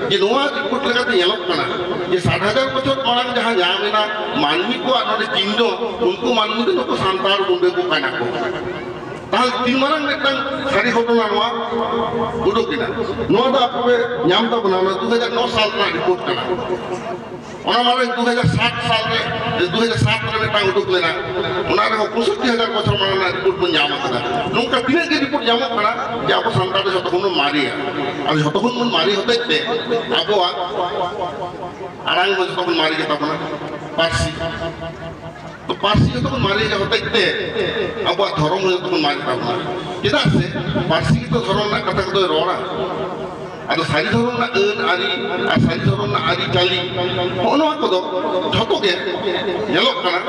ᱡᱮ ᱱᱚᱣᱟ ᱨᱤᱯᱳᱨᱴ ᱞᱮᱠᱟᱛᱮ ᱧᱮᱞᱚᱜ ᱠᱟᱱᱟ ᱡᱮ ᱥᱟᱴ ᱦᱟᱡᱟᱨ ᱵᱚᱪᱷᱚᱨ ᱢᱟᱲᱟᱝ ᱡᱟᱦᱟᱸ ᱧᱟᱢ ᱮᱱᱟ ᱢᱟᱹᱱᱢᱤ ᱠᱚᱣᱟᱜ ᱱᱚᱰᱮ ᱪᱤᱱᱦᱚ, ᱩᱱᱠᱩ ᱢᱟᱹᱱᱢᱤ ᱫᱚ ᱱᱩᱠᱩ ᱥᱟᱱᱛᱟᱲ ᱢᱩᱸᱰᱟᱹ ᱠᱚ ᱠᱟᱱᱟ ᱠᱚ᱾ ᱛᱟᱦᱞᱮ ᱛᱤᱱ ᱢᱟᱨᱟᱝ ᱢᱤᱫᱴᱟᱝ ᱥᱟᱹᱨᱤ ᱜᱷᱚᱴᱚᱱᱟ ᱱᱚᱣᱟ ᱩᱰᱩᱠ ᱮᱱᱟ? ᱱᱚᱣᱟ ᱫᱚ ᱟᱯᱮ ᱯᱮ ᱧᱟᱢ ᱛᱟᱵᱚᱱᱟ, ᱚᱱᱟ ᱫᱩ ᱦᱟᱡᱟᱨ ᱱᱚ ᱥᱟᱞ ᱨᱮᱱᱟᱜ ᱨᱤᱯᱳᱨᱴ ᱠᱟᱱᱟ᱾ ᱚᱱᱟ ᱢᱟᱲᱟᱝ ᱫᱩ ᱦᱟᱡᱟᱨ ᱥᱟᱛ ᱥᱟᱞ ᱨᱮ, ᱫᱩ ᱦᱟᱡᱟᱨ ᱥᱟᱛ ᱨᱮ ᱢᱤᱫᱴᱟᱝ ᱩᱰᱩᱠ ᱞᱮᱱᱟ, ᱚᱱᱟ ᱨᱮᱦᱚᱸ ᱯᱚᱸᱭᱥᱚᱴᱴᱤ ᱦᱟᱡᱟᱨ ᱵᱚᱪᱷᱚᱨ ᱢᱟᱲᱟᱝ ᱨᱮᱱᱟᱜ ᱨᱤᱯᱳᱨᱴ ᱵᱚᱱ ᱧᱟᱢ ᱟᱠᱟᱫᱟ᱾ ᱱᱚᱝᱠᱟ ᱛᱤᱱᱟᱹᱜ ᱜᱮ ᱨᱤᱯᱳᱨᱴ ᱧᱟᱢᱚᱜ ᱠᱟᱱᱟ ᱡᱮ ᱟᱵᱚ ᱥᱟᱱᱛᱟᱲ ᱫᱚ ᱡᱷᱚᱛᱚ ᱠᱷᱚᱱ ᱵᱚᱱ ᱢᱟᱨᱮᱭᱟ᱾ ᱟᱨ ᱡᱷᱚᱛᱚ ᱠᱷᱚᱱ ᱵᱚᱱ ᱢᱟᱨᱮ ᱦᱚᱛᱮᱡ ᱛᱮ ᱟᱵᱚᱣᱟᱜ ᱟᱲᱟᱝ ᱦᱚᱸ ᱡᱷᱚᱛᱚ ᱠᱷᱚᱱ ᱢᱟᱨᱮ ᱜᱮᱛᱟ ᱵᱚᱱᱟ, ᱯᱟᱹᱨᱥᱤ᱾ ᱛᱚ ᱯᱟᱹᱨᱥᱤ ᱡᱷᱚᱛᱚ ᱠᱷᱚᱱ ᱢᱟᱨᱮ ᱦᱚᱛᱮᱡ ᱛᱮ ᱟᱵᱚᱣᱟᱜ ᱫᱷᱚᱨᱚᱢ ᱦᱚᱸ ᱡᱷᱚᱛᱚ ᱠᱷᱚᱱ ᱢᱟᱨᱮ ᱜᱮᱛᱟ ᱵᱚᱱᱟ᱾ ᱪᱮᱫᱟᱜ ᱥᱮ ᱯᱟᱹᱨᱥᱤ ᱜᱮᱛᱚ ᱫᱷᱚᱨᱚᱢ ᱨᱮᱱᱟᱜ ᱠᱟᱛᱷᱟ ᱠᱚᱫᱚᱭ ᱨᱚᱲᱟ᱾ ᱟᱫᱚ ᱥᱟᱹᱨᱤ ᱫᱷᱚᱨᱚᱢ ᱨᱮᱱᱟᱜ ᱟᱹᱱ ᱟᱹᱨᱤ ᱟᱨ ᱥᱟᱹᱨᱤ ᱫᱷᱚᱨᱚᱢ ᱨᱮᱱᱟᱜ ᱟᱹᱨᱤᱪᱟᱹᱞᱤ, ᱦᱚᱸᱜᱼᱚ ᱱᱚᱣᱟ ᱠᱚᱫᱚ ᱡᱷᱚᱛᱚ ᱜᱮ ᱧᱮᱞᱚᱜ ᱠᱟᱱᱟ᱾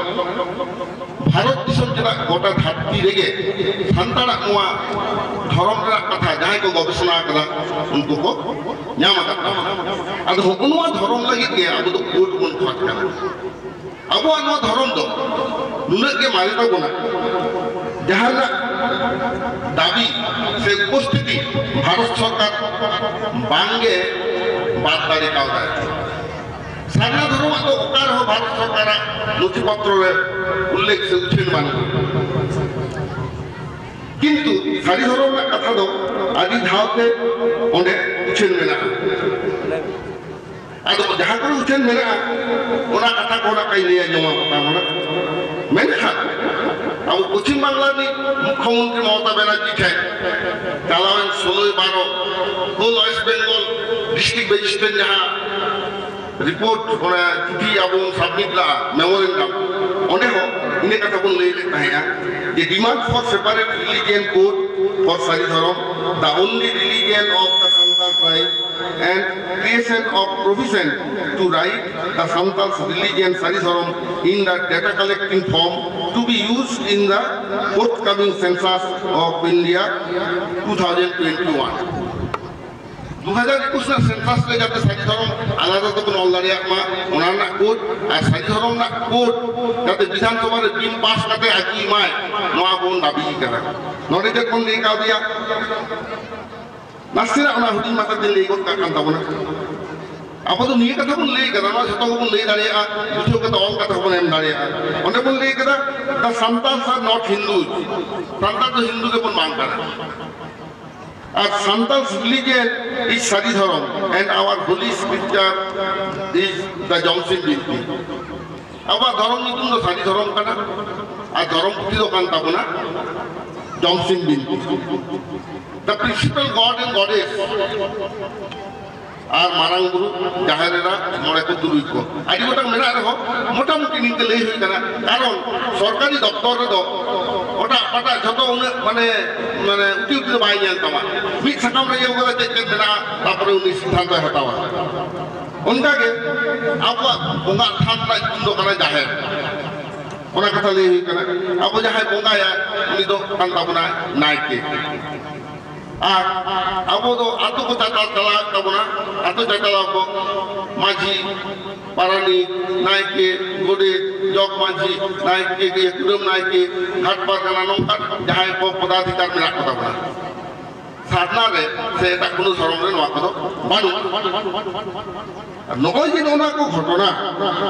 ᱵᱷᱟᱨᱚᱛ ᱫᱤᱥᱚᱢ ᱪᱮᱫᱟᱜ ᱜᱚᱴᱟ ᱫᱷᱟᱹᱨᱛᱤ ᱨᱮᱜᱮ ᱥᱟᱱᱛᱟᱲᱟᱜ ᱱᱚᱣᱟ ᱫᱷᱚᱨᱚᱢ ᱨᱮᱱᱟᱜ ᱠᱟᱛᱷᱟ ᱡᱟᱦᱟᱸᱭ ᱠᱚ ᱜᱚᱵᱮᱥᱚᱱᱟ ᱟᱠᱟᱫᱟ, ᱩᱱᱠᱩ ᱠᱚ ᱧᱟᱢ ᱟᱠᱟᱫ ᱛᱟᱵᱚᱱᱟ᱾ ᱟᱫᱚ ᱦᱚᱸᱜᱼᱚ ᱱᱚᱣᱟ ᱫᱷᱚᱨᱚᱢ ᱞᱟᱹᱜᱤᱫ ᱜᱮ ᱟᱵᱚ ᱫᱚ ᱠᱳᱰ ᱵᱚᱱ ᱠᱷᱚᱡᱽ ᱠᱟᱱᱟ᱾ ᱟᱵᱚᱣᱟᱜ ᱱᱚᱣᱟ ᱫᱷᱚᱨᱚᱢ ᱫᱚ ᱱᱩᱱᱟᱹᱜ ᱜᱮ ᱢᱟᱨᱮ ᱛᱟᱵᱚᱱᱟ, ᱡᱟᱦᱟᱸ ᱨᱮᱱᱟᱜ ᱫᱟᱵᱤ ᱥᱮ ᱩᱯᱚᱥᱛᱷᱤᱛᱤ ᱵᱷᱟᱨᱚᱛ ᱥᱚᱨᱠᱟᱨ ᱵᱟᱝᱜᱮ ᱵᱟᱫ ᱫᱟᱲᱮ ᱠᱟᱣᱫᱟᱭ᱾ ᱥᱟᱨᱱᱟ ᱫᱷᱚᱨᱚᱢᱟᱜ ᱫᱚ ᱚᱠᱟ ᱨᱮᱦᱚᱸ ᱵᱷᱟᱨᱚᱛ ᱥᱚᱨᱠᱟᱨᱟᱜ ᱱᱚᱛᱷᱤ ᱯᱚᱛᱨᱚ ᱨᱮ ᱩᱞᱞᱮᱠᱷ ᱥᱮ ᱩᱪᱷᱟᱹᱱ ᱵᱟᱹᱱᱩᱜᱼᱟ᱾ ᱠᱤᱱᱛᱩ ᱥᱟᱹᱨᱤ ᱫᱷᱚᱨᱚᱢ ᱨᱮᱱᱟᱜ ᱠᱟᱛᱷᱟ ᱫᱚ ᱟᱹᱰᱤ ᱫᱷᱟᱣ ᱛᱮ ᱚᱸᱰᱮ ᱩᱪᱷᱟᱹᱱ ᱢᱮᱱᱟᱜᱼᱟ᱾ ᱟᱫᱚ ᱡᱟᱦᱟᱸ ᱠᱚᱨᱮ ᱩᱪᱷᱟᱹᱱ ᱢᱮᱱᱟᱜᱼᱟ, ᱚᱱᱟ ᱠᱟᱛᱷᱟ ᱠᱚ ᱱᱟᱜ ᱠᱟᱹᱡ ᱞᱟᱹᱭ ᱟᱸᱡᱚᱢ ᱟᱵᱚᱱᱟ᱾ ᱢᱮᱱᱠᱷᱟᱱ ᱟᱵᱚ ᱯᱚᱪᱷᱤᱢ ᱵᱟᱝᱞᱟ ᱨᱤᱱᱤᱡ ᱢᱩᱠᱷᱭᱚᱢᱚᱱᱛᱨᱤ ᱢᱚᱢᱚᱛᱟ ᱵᱟᱱᱟᱨᱡᱤ ᱴᱷᱮᱱ ᱪᱟᱞᱟᱣᱮᱱ ᱥᱳᱞᱳᱭ ᱵᱟᱨᱚ ᱦᱳᱞ ᱳᱭᱮᱥᱴ ᱵᱮᱝᱜᱚᱞ ᱰᱤᱥᱴᱨᱤᱠᱴ ᱢᱮᱡᱤᱥᱴᱨᱮᱴ ᱡᱟᱦᱟᱸ ᱨᱤᱯᱳᱨᱴ, ᱚᱱᱟ ᱪᱤᱴᱷᱤ ᱟᱵᱚ ᱵᱚᱱ ᱥᱟᱵᱢᱤᱴ ᱞᱟᱜᱼᱟ, ᱢᱮᱢᱳᱨᱮᱱᱰᱟᱢ, ᱚᱸᱰᱮ ᱦᱚᱸ ᱤᱱᱟᱹ ᱠᱟᱛᱷᱟ ᱵᱚᱱ ᱞᱟᱹᱭ ᱞᱮᱫ ᱛᱟᱦᱮᱸᱜᱼᱟ ᱡᱮ demand for separate religion code for ᱥᱟᱹᱨᱤ ᱫᱷᱚᱨᱚᱢ, the only religion of the Santal tribe, and creation of provision to write the Santal's religion Sari Dhorom in the data collecting form to be used in the forthcoming census of India two thousand twenty-one. দু হাজার একুশ সাল census ᱨᱮ ᱡᱟᱛᱮ ᱥᱟᱹᱨᱤ ᱫᱷᱚᱨᱚᱢ ᱟᱞᱟᱫᱟ ᱛᱮᱵᱚᱱ ᱚᱞ ᱫᱟᱲᱮᱭᱟᱜ ᱢᱟ, ᱚᱱᱟ ᱨᱮᱱᱟᱜ ᱠᱳᱰ, ᱟᱨ ᱥᱟᱹᱨᱤ ᱫᱷᱚᱨᱚᱢ ᱨᱮᱱᱟᱜ ᱠᱳᱰ ᱡᱟᱛᱮ ᱵᱤᱫᱷᱟᱱ ᱥᱚᱵᱷᱟ ᱨᱮ ᱵᱤᱞ ᱯᱟᱥ ᱠᱟᱛᱮ ᱟᱹᱜᱩᱭ ᱢᱟᱭ, ᱱᱚᱣᱟ ᱵᱚᱱ ᱫᱟᱹᱵᱤ ᱠᱟᱫᱟ᱾ ᱱᱚᱰᱮ ᱪᱮᱫ ᱵᱚᱱ ᱞᱟᱹᱭ ᱠᱟᱣᱫᱮᱭᱟ? ᱱᱟᱥᱮᱱᱟᱜ ᱚᱱᱟ ᱦᱩᱰᱤᱧ ᱢᱟᱪᱷᱟ ᱛᱮ ᱞᱟᱹᱭ ᱜᱚᱫ ᱠᱟᱜ ᱠᱟᱱ ᱛᱟᱵᱚᱱᱟ᱾ ᱟᱵᱚ ᱫᱚ ᱱᱤᱭᱟᱹ ᱠᱟᱛᱷᱟ ᱵᱚᱱ ᱞᱟᱹᱭ ᱠᱟᱫᱟ, ᱱᱚᱣᱟ ᱡᱷᱚᱛᱚ ᱜᱮᱵᱚᱱ ᱞᱟᱹᱭ ᱫᱟᱲᱮᱭᱟᱜᱼᱟ, ᱵᱩᱡᱷᱟᱹᱣ ᱠᱟᱛᱮ ᱚᱞ ᱠᱟᱛᱮ ᱦᱚᱸᱵᱚᱱ ᱮᱢ ᱫᱟᱲᱮᱭᱟᱜᱼᱟ᱾ ᱚᱸᱰᱮ ᱵᱚᱱ ᱞᱟᱹᱭ ᱠᱟᱫᱟ, the Santals are not Hindus, Santal ᱫᱚ ᱦᱤᱱᱫᱩ ᱜᱮᱵᱚᱱ ᱵᱟᱝ ᱠᱟᱱᱟ᱾ ᱟᱨ Santals religion is ᱥᱟᱹᱨᱤ ᱫᱷᱚᱨᱚᱢ and our holy scripture is the ᱡᱚᱢᱥᱤᱢ ᱵᱤᱱᱛᱤ᱾ ᱟᱵᱚᱣᱟᱜ ᱫᱷᱚᱨᱚᱢ ᱧᱩᱛᱩᱢ ᱫᱚ ᱥᱟᱹᱨᱤ ᱫᱷᱚᱨᱚᱢ ᱠᱟᱱᱟ, ᱟᱨ ᱫᱷᱚᱨᱚᱢ ᱯᱩᱛᱷᱤ ᱫᱚ ᱠᱟᱱ ᱛᱟᱵᱚᱱᱟ ᱡᱚᱢᱥᱤᱢ ᱵᱤᱱᱛᱤ᱾ The principal god and goddess ᱟᱨ ᱢᱟᱨᱟᱝ ᱵᱩᱨᱩ, ᱡᱟᱦᱮᱨ ᱮᱨᱟ, ᱢᱚᱬᱮ ᱠᱚ ᱛᱩᱨᱩᱭ ᱠᱚ, ᱟᱹᱰᱤ ᱜᱚᱴᱟᱝ ᱢᱮᱱᱟᱜ ᱨᱮᱦᱚᱸ ᱢᱚᱴᱟᱢᱩᱴᱤ ᱱᱤᱝᱠᱟᱹ ᱞᱟᱹᱭ ᱦᱩᱭ ᱠᱟᱱᱟ᱾ ᱠᱟᱨᱚᱱ ᱥᱚᱨᱠᱟᱨᱤ ᱫᱚᱯᱛᱚᱨ ᱨᱮᱫᱚ ᱚᱴᱟᱜ ᱯᱟᱴᱟᱜ ᱡᱷᱚᱛᱚ ᱩᱱᱟᱹᱜ ᱢᱟᱱᱮ, ᱢᱟᱱᱮ ᱩᱴᱤ ᱩᱴᱤ ᱫᱚ ᱵᱟᱭ ᱧᱮᱞ ᱛᱟᱢᱟ᱾ ᱢᱤᱫ ᱥᱟᱠᱟᱢ ᱨᱮ ᱤᱭᱟᱹ ᱠᱟᱫᱟ ᱪᱮᱫ ᱪᱮᱫ ᱢᱮᱱᱟᱜᱼᱟ, ᱛᱟᱨᱯᱚᱨᱮ ᱩᱱᱤ ᱥᱤᱫᱽᱫᱷᱟᱱᱛᱚᱭ ᱦᱟᱛᱟᱣᱟ᱾ ᱚᱱᱠᱟᱜᱮ ᱟᱵᱚᱣᱟᱜ ᱵᱚᱸᱜᱟ ᱛᱷᱟᱱ ᱨᱮᱱᱟᱜ ᱧᱩᱛᱩᱢ ᱫᱚ ᱠᱟᱱᱟ ᱡᱟᱦᱮᱨ᱾ ᱚᱱᱟ ᱠᱟᱛᱷᱟ ᱞᱟᱹᱭ ᱦᱩᱭᱩᱜ ᱠᱟᱱᱟ᱾ ᱟᱵᱚ ᱡᱟᱦᱟᱸᱭ ᱵᱚᱸᱜᱟᱭᱟ, ᱩᱱᱤ ᱫᱚ ᱠᱟᱱ ᱛᱟᱵᱚᱱᱟᱭ ᱱᱟᱭᱠᱮ᱾ ᱟᱨ ᱟᱵᱚ ᱫᱚ ᱟᱛᱳ ᱠᱚ ᱪᱟᱪᱟᱞᱟᱣᱮᱫ ᱛᱟᱵᱚᱱᱟ, ᱟᱛᱳ ᱪᱟᱪᱟᱞᱟᱣ ᱠᱚ ᱢᱟᱹᱡᱷᱤ, ᱯᱟᱨᱟᱱᱤᱠ, ᱱᱟᱭᱠᱮ, ᱜᱚᱰᱮᱛ, ᱡᱚᱜᱽ ᱢᱟᱹᱡᱷᱤ, ᱱᱟᱭᱠᱮ, ᱠᱩᱰᱟᱹᱢ ᱱᱟᱭᱠᱮ, ᱜᱷᱟᱴ ᱯᱟᱨᱜᱟᱱᱟ, ᱱᱚᱝᱠᱟᱱ ᱡᱟᱦᱟᱸᱭ ᱠᱚ ᱯᱚᱫᱟᱫᱷᱤᱠᱟᱨ ᱢᱮᱱᱟᱜ ᱠᱚ ᱛᱟᱵᱚᱱᱟ᱾ ᱥᱟᱨᱱᱟ ᱨᱮ ᱥᱮ ᱮᱴᱟᱜ ᱠᱳᱱᱳ ᱫᱷᱚᱨᱚᱢ ᱨᱮ ᱱᱚᱣᱟ ᱠᱚᱫᱚ ᱵᱟᱹᱱᱩᱜᱼᱟ᱾ ᱟᱨ ᱱᱚᱜᱼᱚᱭ ᱡᱮ ᱱᱚᱜᱼᱚ ᱱᱚᱣᱟ ᱠᱚ ᱜᱷᱚᱴᱚᱱᱟ,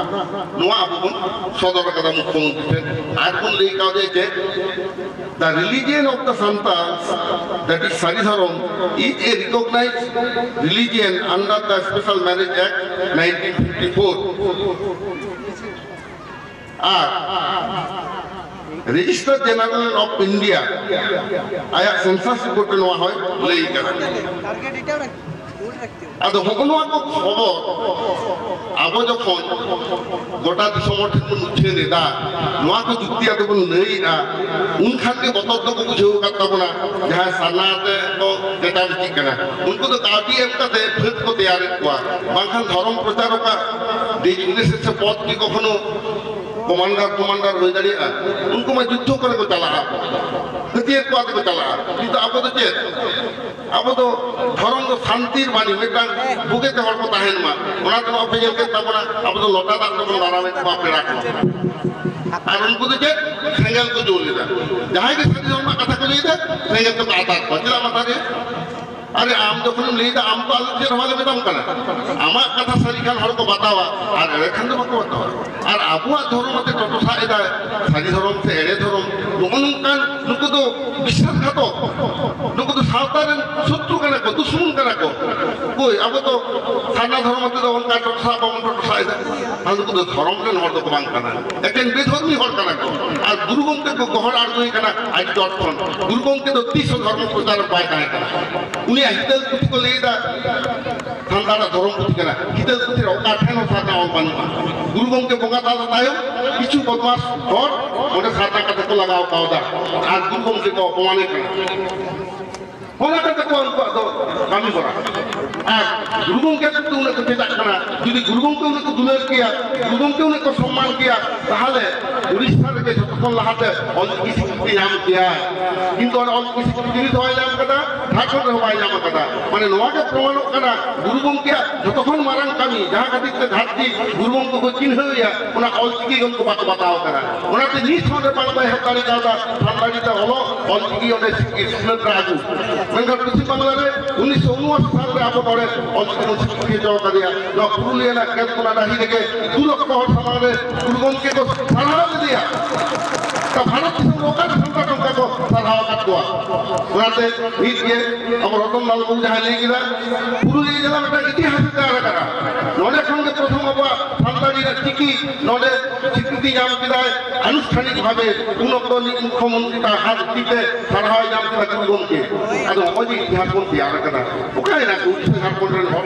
ᱱᱚᱣᱟ ᱟᱵᱚ ᱵᱚᱱ ᱥᱚᱫᱚᱨ ᱟᱠᱟᱫᱟ ᱢᱩᱠᱷᱭᱚᱢᱚᱱᱛᱨᱤ ᱴᱷᱮᱱ, ᱟᱨ ᱵᱚᱱ ᱞᱟᱹᱭ ᱠᱟᱣᱫᱮᱭᱟ ᱡᱮ the religion of the Santals, that is ᱥᱟᱹᱨᱤ ᱫᱷᱚᱨᱚᱢ, is a recognized religion under the Special Marriage Act nineteen fifty-four. R register general of India ᱟᱭᱟᱜ ᱥᱮᱱᱥᱟᱥ ᱨᱤᱯᱳᱨᱴ ᱨᱮ ᱱᱚᱣᱟ ᱦᱚᱸᱭ ᱞᱟᱹᱭ ᱠᱟᱫᱟ᱾ ᱟᱫᱚ ᱦᱚᱸᱜᱼᱚ ᱱᱚᱣᱟ ᱠᱚ ᱠᱷᱚᱵᱚᱨ ᱟᱵᱚ ᱡᱚᱠᱷᱚᱱ ᱜᱚᱴᱟ ᱫᱤᱥᱚᱢ ᱦᱚᱲ ᱴᱷᱮᱱ ᱵᱚᱱ ᱩᱪᱷᱟᱹᱱ ᱮᱫᱟ, ᱱᱚᱣᱟ ᱠᱚ ᱡᱩᱠᱛᱤ ᱟᱛᱮ ᱵᱚᱱ ᱞᱟᱹᱭᱮᱫᱼᱟ, ᱩᱱ ᱠᱷᱟᱱ ᱜᱮ ᱵᱚᱛᱚᱨ ᱫᱚᱠᱚ ᱵᱩᱡᱷᱟᱹᱣ ᱟᱠᱟᱫ ᱛᱟᱵᱚᱱᱟ᱾ ᱡᱟᱦᱟᱸᱭ ᱥᱟᱨᱱᱟ ᱛᱮ ᱠᱚ ᱪᱮᱛᱟᱱ ᱤᱫᱤᱜ ᱠᱟᱱᱟ, ᱩᱱᱠᱩ ᱫᱚ ᱠᱟᱹᱣᱰᱤ ᱮᱢ ᱠᱟᱛᱮ ᱯᱷᱟᱹᱫ ᱠᱚ ᱛᱮᱭᱟᱨᱮᱫ ᱠᱚᱣᱟ, ᱵᱟᱝᱠᱷᱟᱱ ᱫᱷᱚᱨᱚᱢ ᱯᱨᱚᱪᱟᱨᱚᱠᱟᱜ ᱰᱤᱡᱤᱜᱱᱮᱥᱚᱱ ᱥᱮ ᱯᱚᱫ ᱠᱤ ᱠᱚᱠᱷᱚᱱᱳ ᱠᱚᱢᱟᱱᱰᱟᱨ ᱠᱚᱢᱟᱱᱰᱟᱨ ᱦᱩᱭ ᱫᱟᱲᱮᱭᱟᱜᱼᱟ? ᱩᱱᱠᱩ ᱢᱟ ᱡᱩᱫᱽᱫᱷᱚ ᱠᱚᱨᱮ ᱠᱚ ᱪᱟᱞᱟᱜᱼᱟ, ᱦᱟᱹᱛᱭᱟᱹᱨ ᱠᱚ ᱟᱛᱮ ᱠᱚ ᱪᱟᱞᱟᱜᱼᱟ᱾ ᱠᱤᱱᱛᱩ ᱟᱵᱚ ᱫᱚ ᱪᱮᱫ? ᱟᱵᱚ ᱫᱚ ᱫᱷᱚᱨᱚᱢ ᱫᱚ ᱥᱟᱱᱛᱤᱨ ᱵᱟᱹᱱᱤ, ᱢᱤᱫᱴᱟᱝ ᱵᱩᱜᱤᱛᱮ ᱦᱚᱲ ᱠᱚ ᱛᱟᱦᱮᱱ ᱢᱟ, ᱚᱱᱟ ᱫᱚ ᱵᱟᱯᱮ ᱧᱮᱞ ᱠᱮᱫ ᱛᱟᱵᱚᱱᱟ᱾ ᱟᱵᱚ ᱫᱚ ᱞᱚᱴᱟ ᱫᱟᱜ ᱛᱮᱵᱚᱱ ᱫᱟᱨᱟᱢᱮᱫ ᱠᱚᱣᱟ ᱯᱮᱲᱟ ᱠᱚ᱾ ᱟᱨ ᱩᱱᱠᱩ ᱫᱚ ᱪᱮᱫ? ᱥᱮᱸᱜᱮᱞ ᱠᱚ ᱡᱩᱞ ᱮᱫᱟ᱾ ᱡᱟᱦᱟᱸᱭ ᱜᱮ ᱥᱟᱹᱨᱤ ᱫᱷᱚᱨᱚᱢ ᱨᱮᱱᱟᱜ ᱠᱟᱛᱷᱟ ᱠᱚ ᱞᱟᱹᱭ ᱮᱫᱟ, ᱥᱮᱸᱜᱮᱞ ᱛᱮᱠᱚ ᱟᱛᱟᱨ ᱠᱚᱣᱟ᱾ ᱪᱮᱫᱟᱜ ᱢᱟᱛᱟᱨᱮ? ᱟᱨᱮ, ᱟᱢ ᱡᱚᱠᱷᱚᱱᱮᱢ ᱞᱟᱹᱭ ᱮᱫᱟ, ᱟᱢ ᱛᱚ ᱟᱞᱮ ᱪᱮᱫ ᱦᱚᱸ ᱵᱟᱞᱮ ᱢᱮᱛᱟᱢ ᱠᱟᱱᱟ᱾ ᱟᱢᱟᱜ ᱠᱟᱛᱷᱟ ᱥᱟᱹᱨᱤ ᱠᱷᱟᱱ ᱦᱚᱲ ᱠᱚ ᱵᱟᱛᱟᱣᱟ, ᱟᱨ ᱮᱲᱮ ᱠᱷᱟᱱ ᱫᱚ ᱵᱟᱠᱚ ᱵᱟᱛᱟᱣᱟ᱾ ᱟᱨ ᱟᱵᱚᱣᱟᱜ ᱫᱷᱚᱨᱚᱢ ᱟᱛᱮ ᱴᱚᱴᱚᱥᱟ ᱮᱫᱟᱭ, ᱥᱟᱹᱨᱤ ᱫᱷᱚᱨᱚᱢ ᱥᱮ ᱮᱲᱮ ᱫᱷᱚᱨᱚᱢ, ᱱᱚᱜᱼᱚ ᱱᱚᱝᱠᱟᱱ, ᱱᱩᱠᱩ ᱫᱚ ᱵᱤᱥᱥᱟᱥᱜᱷᱟᱛᱚᱠ, ᱱᱩᱠᱩ ᱫᱚ ᱥᱟᱶᱛᱟ ᱨᱮᱱ ᱥᱚᱛᱨᱩ ᱠᱟᱱᱟ ᱠᱚ, ᱫᱩᱥᱢᱚᱱ ᱠᱟᱱᱟ ᱠᱚ᱾ ᱠᱚᱭ, ᱟᱵᱚ ᱫᱚ ᱥᱟᱨᱱᱟ ᱫᱷᱚᱨᱚᱢ ᱟᱛᱮ ᱫᱚ ᱚᱱᱠᱟ ᱴᱚᱴᱚᱥᱟ ᱵᱟᱵᱚᱱ ᱴᱚᱴᱚᱥᱟ ᱮᱫᱟ᱾ ᱟᱨ ᱱᱩᱠᱩ ᱫᱚ ᱫᱷᱚᱨᱚᱢ ᱨᱮᱱ ᱦᱚᱲ ᱫᱚᱠᱚ ᱵᱟᱝ ᱠᱟᱱᱟ, ᱮᱠᱮᱱ ᱵᱮᱫᱷᱚᱨᱢᱤ ᱦᱚᱲ ᱠᱟᱱᱟ ᱠᱚ᱾ ᱟᱨ ᱜᱩᱨᱩ ᱜᱚᱢᱠᱮ ᱠᱚ ᱜᱚᱦᱚᱲ ᱟᱬᱜᱚᱭᱮ ᱠᱟᱱᱟ ᱟᱹᱰᱤ ᱪᱚᱴ ᱠᱷᱚᱱ᱾ ᱜᱩᱨᱩ ᱜᱚᱢᱠᱮ ᱫᱚ ᱛᱤᱥ ᱦᱚᱸ ᱫᱷᱚᱨᱢᱚ ᱯᱨᱚᱪᱟᱨᱚᱠ ᱵᱟᱭ ᱛᱟᱦᱮᱸ ᱠᱟᱱᱟ᱾ ᱩᱱᱤᱭᱟᱜ ᱦᱤᱛᱟᱹᱞ ᱯᱩᱛᱷᱤ ᱠᱚ ᱞᱟᱹᱭ ᱮᱫᱟ, ᱥᱟᱱᱛᱟᱲᱟᱜ ᱫᱷᱚᱨᱚᱢ ᱯᱩᱛᱷᱤ ᱠᱟᱱᱟ᱾ ᱦᱤᱛᱟᱹᱞ ᱯᱩᱛᱷᱤ ᱨᱮ ᱚᱠᱟ ᱴᱷᱮᱱ ᱦᱚᱸ ᱥᱟᱨᱱᱟ ᱚᱞ ᱵᱟᱹᱱᱩᱜᱼᱟ᱾ ᱜᱩᱨᱩ ᱜᱚᱢᱠᱮ ᱵᱚᱸᱜᱟ ᱛᱟᱞᱟ ᱛᱟᱭᱚᱢ ᱠᱤᱪᱷᱩ ᱵᱚᱫᱢᱟᱥ ᱦᱚᱲ ᱚᱸᱰᱮ ᱥᱟᱨᱱᱟ ᱠᱟᱛᱷᱟ ᱠᱚ ᱞᱟᱜᱟᱣ ᱠᱟᱣᱫᱟ ᱟᱨ ᱜᱩᱨᱩ ᱜᱚᱢᱠᱮ ᱠᱚ ᱚᱯᱚᱢᱟᱱᱮ ᱠᱟᱱᱟ᱾ ᱚᱱᱟ ᱠᱟᱛᱮ ᱠᱚ ᱩᱱᱠᱩᱣᱟᱜ ᱫᱚ ᱠᱟᱹᱢᱤ ᱦᱚᱨᱟ᱾ ᱟᱨ ᱜᱩᱨᱩ ᱜᱚᱢᱠᱮ ᱡᱩᱫᱤ ᱩᱱᱟᱹᱜ ᱠᱚ ᱪᱮᱫᱟᱜ ᱠᱟᱱᱟ, ᱡᱩᱫᱤ ᱜᱩᱨᱩ ᱜᱚᱢᱠᱮ ᱩᱱᱟᱹᱜ ᱠᱚ ᱫᱩᱞᱟᱹᱲ ᱠᱮᱭᱟ, ᱜᱩᱨᱩ ᱜᱚᱢᱠᱮ ᱩᱱᱟᱹᱜ ᱠᱚ ᱥᱚᱢᱢᱟᱱ ᱠᱮᱭᱟ, ᱛᱟᱦᱚᱞᱮ ᱩᱲᱤᱥᱥᱟ ᱨᱮᱜᱮ ᱡᱚᱛᱚ ᱠᱷᱚᱱ ᱞᱟᱦᱟᱛᱮ ᱚᱞᱪᱤᱠᱤ ᱥᱤᱠᱨᱤᱛᱤ ᱧᱟᱢ ᱠᱮᱭᱟ, ᱠᱤᱱᱛᱩ ᱚᱱᱟ ᱚᱞᱪᱤᱠᱤ ᱥᱤᱠᱨᱤᱛᱤ ᱱᱤᱛ ᱦᱚᱸ ᱵᱟᱭ ᱧᱟᱢ ᱠᱟᱫᱟ, ᱡᱷᱟᱲᱠᱷᱚᱸᱰ ᱨᱮᱦᱚᱸ ᱵᱟᱭ ᱧᱟᱢ ᱠᱟᱫᱟ᱾ ᱢᱟᱱᱮ ᱱᱚᱣᱟ ᱜᱮ ᱯᱨᱚᱢᱟᱱᱚᱜ ᱠᱟᱱᱟ ᱜᱩᱨᱩ ᱜᱚᱢᱠᱮᱭᱟᱜ ᱡᱷᱚᱛᱚ ᱠᱷᱚᱱ ᱢᱟᱨᱟᱝ ᱠᱟᱹᱢᱤ, ᱡᱟᱦᱟᱸ ᱠᱷᱟᱹᱛᱤᱨ ᱛᱮ ᱫᱷᱟᱹᱨᱛᱤ ᱜᱩᱨᱩ ᱜᱚᱢᱠᱮ ᱠᱚ ᱪᱤᱱᱦᱟᱹᱣ ᱮᱭᱟ, ᱚᱱᱟ ᱚᱞᱪᱤᱠᱤ ᱜᱚᱢᱠᱮ ᱵᱟᱠᱚ ᱵᱟᱛᱟᱣ ᱠᱟᱱᱟ᱾ ᱚᱱᱟᱛᱮ ᱱᱤᱛ ᱦᱚᱸ ᱚᱸᱰᱮ ᱵᱟᱝ ᱵᱟᱭ ᱮᱦᱚᱵ ᱫᱟᱲᱮ ᱠᱟᱣᱫᱟ ᱥᱟᱱᱛᱟᱲᱤ ᱛᱮ ᱚᱞᱚᱜ, ᱚᱞᱪᱤᱠᱤ ᱚᱸᱰᱮ ᱥᱤᱠᱷᱱᱟᱹᱛ ᱨᱮ ᱟᱹᱜᱩ᱾ ᱢᱮᱱᱠᱷᱟᱱ ᱯᱚᱪᱷᱤᱢ ᱵᱟᱝᱞᱟ ᱨᱮ ᱩᱱᱤᱥᱥᱚ ᱩᱱᱚᱟᱥᱤ ᱥᱟᱞ ᱨᱮ ᱟᱵᱚ ᱱᱚᱰᱮ ᱚᱞᱪᱤᱠᱤ ᱵᱚᱱ ᱥᱤᱠᱷᱱᱟᱹᱛ ᱦᱚᱪᱚ ᱠᱟᱫᱮᱭᱟ᱾ ᱱᱚᱣᱟ ᱯᱩᱨᱩᱞᱤᱭᱟᱹ ᱨᱮᱱᱟᱜ ᱠᱮᱸᱫᱽ ᱠᱚᱱᱟ ᱰᱟᱹᱦᱤ ᱨᱮᱜᱮ ᱫᱩ ᱞᱚᱠᱷᱚ ᱦᱚᱲ ᱥᱟᱢᱟᱝ ᱨᱮ ᱜᱩᱨᱩ ᱜᱚᱢᱠᱮ ᱠᱚ ᱥᱟᱨᱦᱟᱣ ᱞᱮᱫᱮᱭᱟ᱾ ᱛᱟ ᱵᱷᱟᱨᱚᱛ ᱫᱤᱥᱚᱢ ᱨᱮ ᱚᱠᱟᱨᱮ ᱥᱟᱱᱛᱟᱲ ᱱᱚᱝᱠᱟ ᱠᱚ ᱥᱟᱨᱦᱟᱣ ᱟᱠᱟᱫ ᱠᱚᱣᱟ? ᱚᱱᱟᱛᱮ ᱱᱤᱛ ᱜᱮ ᱟᱵᱚ ᱨᱚᱛᱚᱱ ᱞᱟᱞ ᱵᱟᱹᱵᱩ ᱡᱟᱦᱟᱸᱭ ᱞᱟᱹᱭ ᱠᱮᱫᱟ, ᱯᱩᱨᱩᱞᱤᱭᱟᱹ ᱡᱮᱞᱟ ᱢᱤᱫᱴᱟᱝ ᱤᱛᱤᱦᱟᱥ ᱛᱮᱭᱟᱨ ᱟᱠᱟᱱᱟ᱾ ᱱᱚᱰᱮ ᱠᱷᱚᱱ ᱜᱮ ᱯᱨᱚᱛᱷᱚᱢ ᱟᱵᱚᱣᱟᱜ ᱥᱟᱱᱛᱟᱲᱤ ᱨᱮᱱᱟᱜ ᱪᱤᱠᱤ ᱱᱚᱰᱮ ᱥᱤᱠᱨᱤᱛᱤ ᱧᱟᱢ ᱠᱮᱫᱟᱭ ᱟᱱᱩᱥᱴᱷᱟᱱᱤᱠ ᱵᱷᱟᱵᱮ᱾ ᱩᱱ ᱚᱠᱛᱚ ᱨᱤᱱᱤᱡ ᱢᱩᱠᱷᱭᱚᱢᱚᱱᱛᱨᱤ ᱛᱟᱨ ᱦᱟᱛ ᱛᱤ ᱛᱮ ᱥᱟᱨᱦᱟᱣ ᱧᱟᱢ ᱠᱮᱫᱟ ᱜᱩᱨᱩ ᱜᱚᱢᱠᱮ᱾ ᱟᱫᱚ ᱱᱚᱜᱼᱚᱭ ᱡᱮ ᱤᱛᱤᱦᱟᱥ ᱵᱚᱱ ᱛᱮᱭᱟᱨ ᱟᱠᱟᱫᱟ, ᱚᱠᱟᱭᱮᱱᱟ ᱠᱚ ᱩᱲᱤᱥᱥᱟ ᱡᱷᱟᱲᱠᱷᱚᱸᱰ ᱨᱮᱱ ᱦᱚᱲ?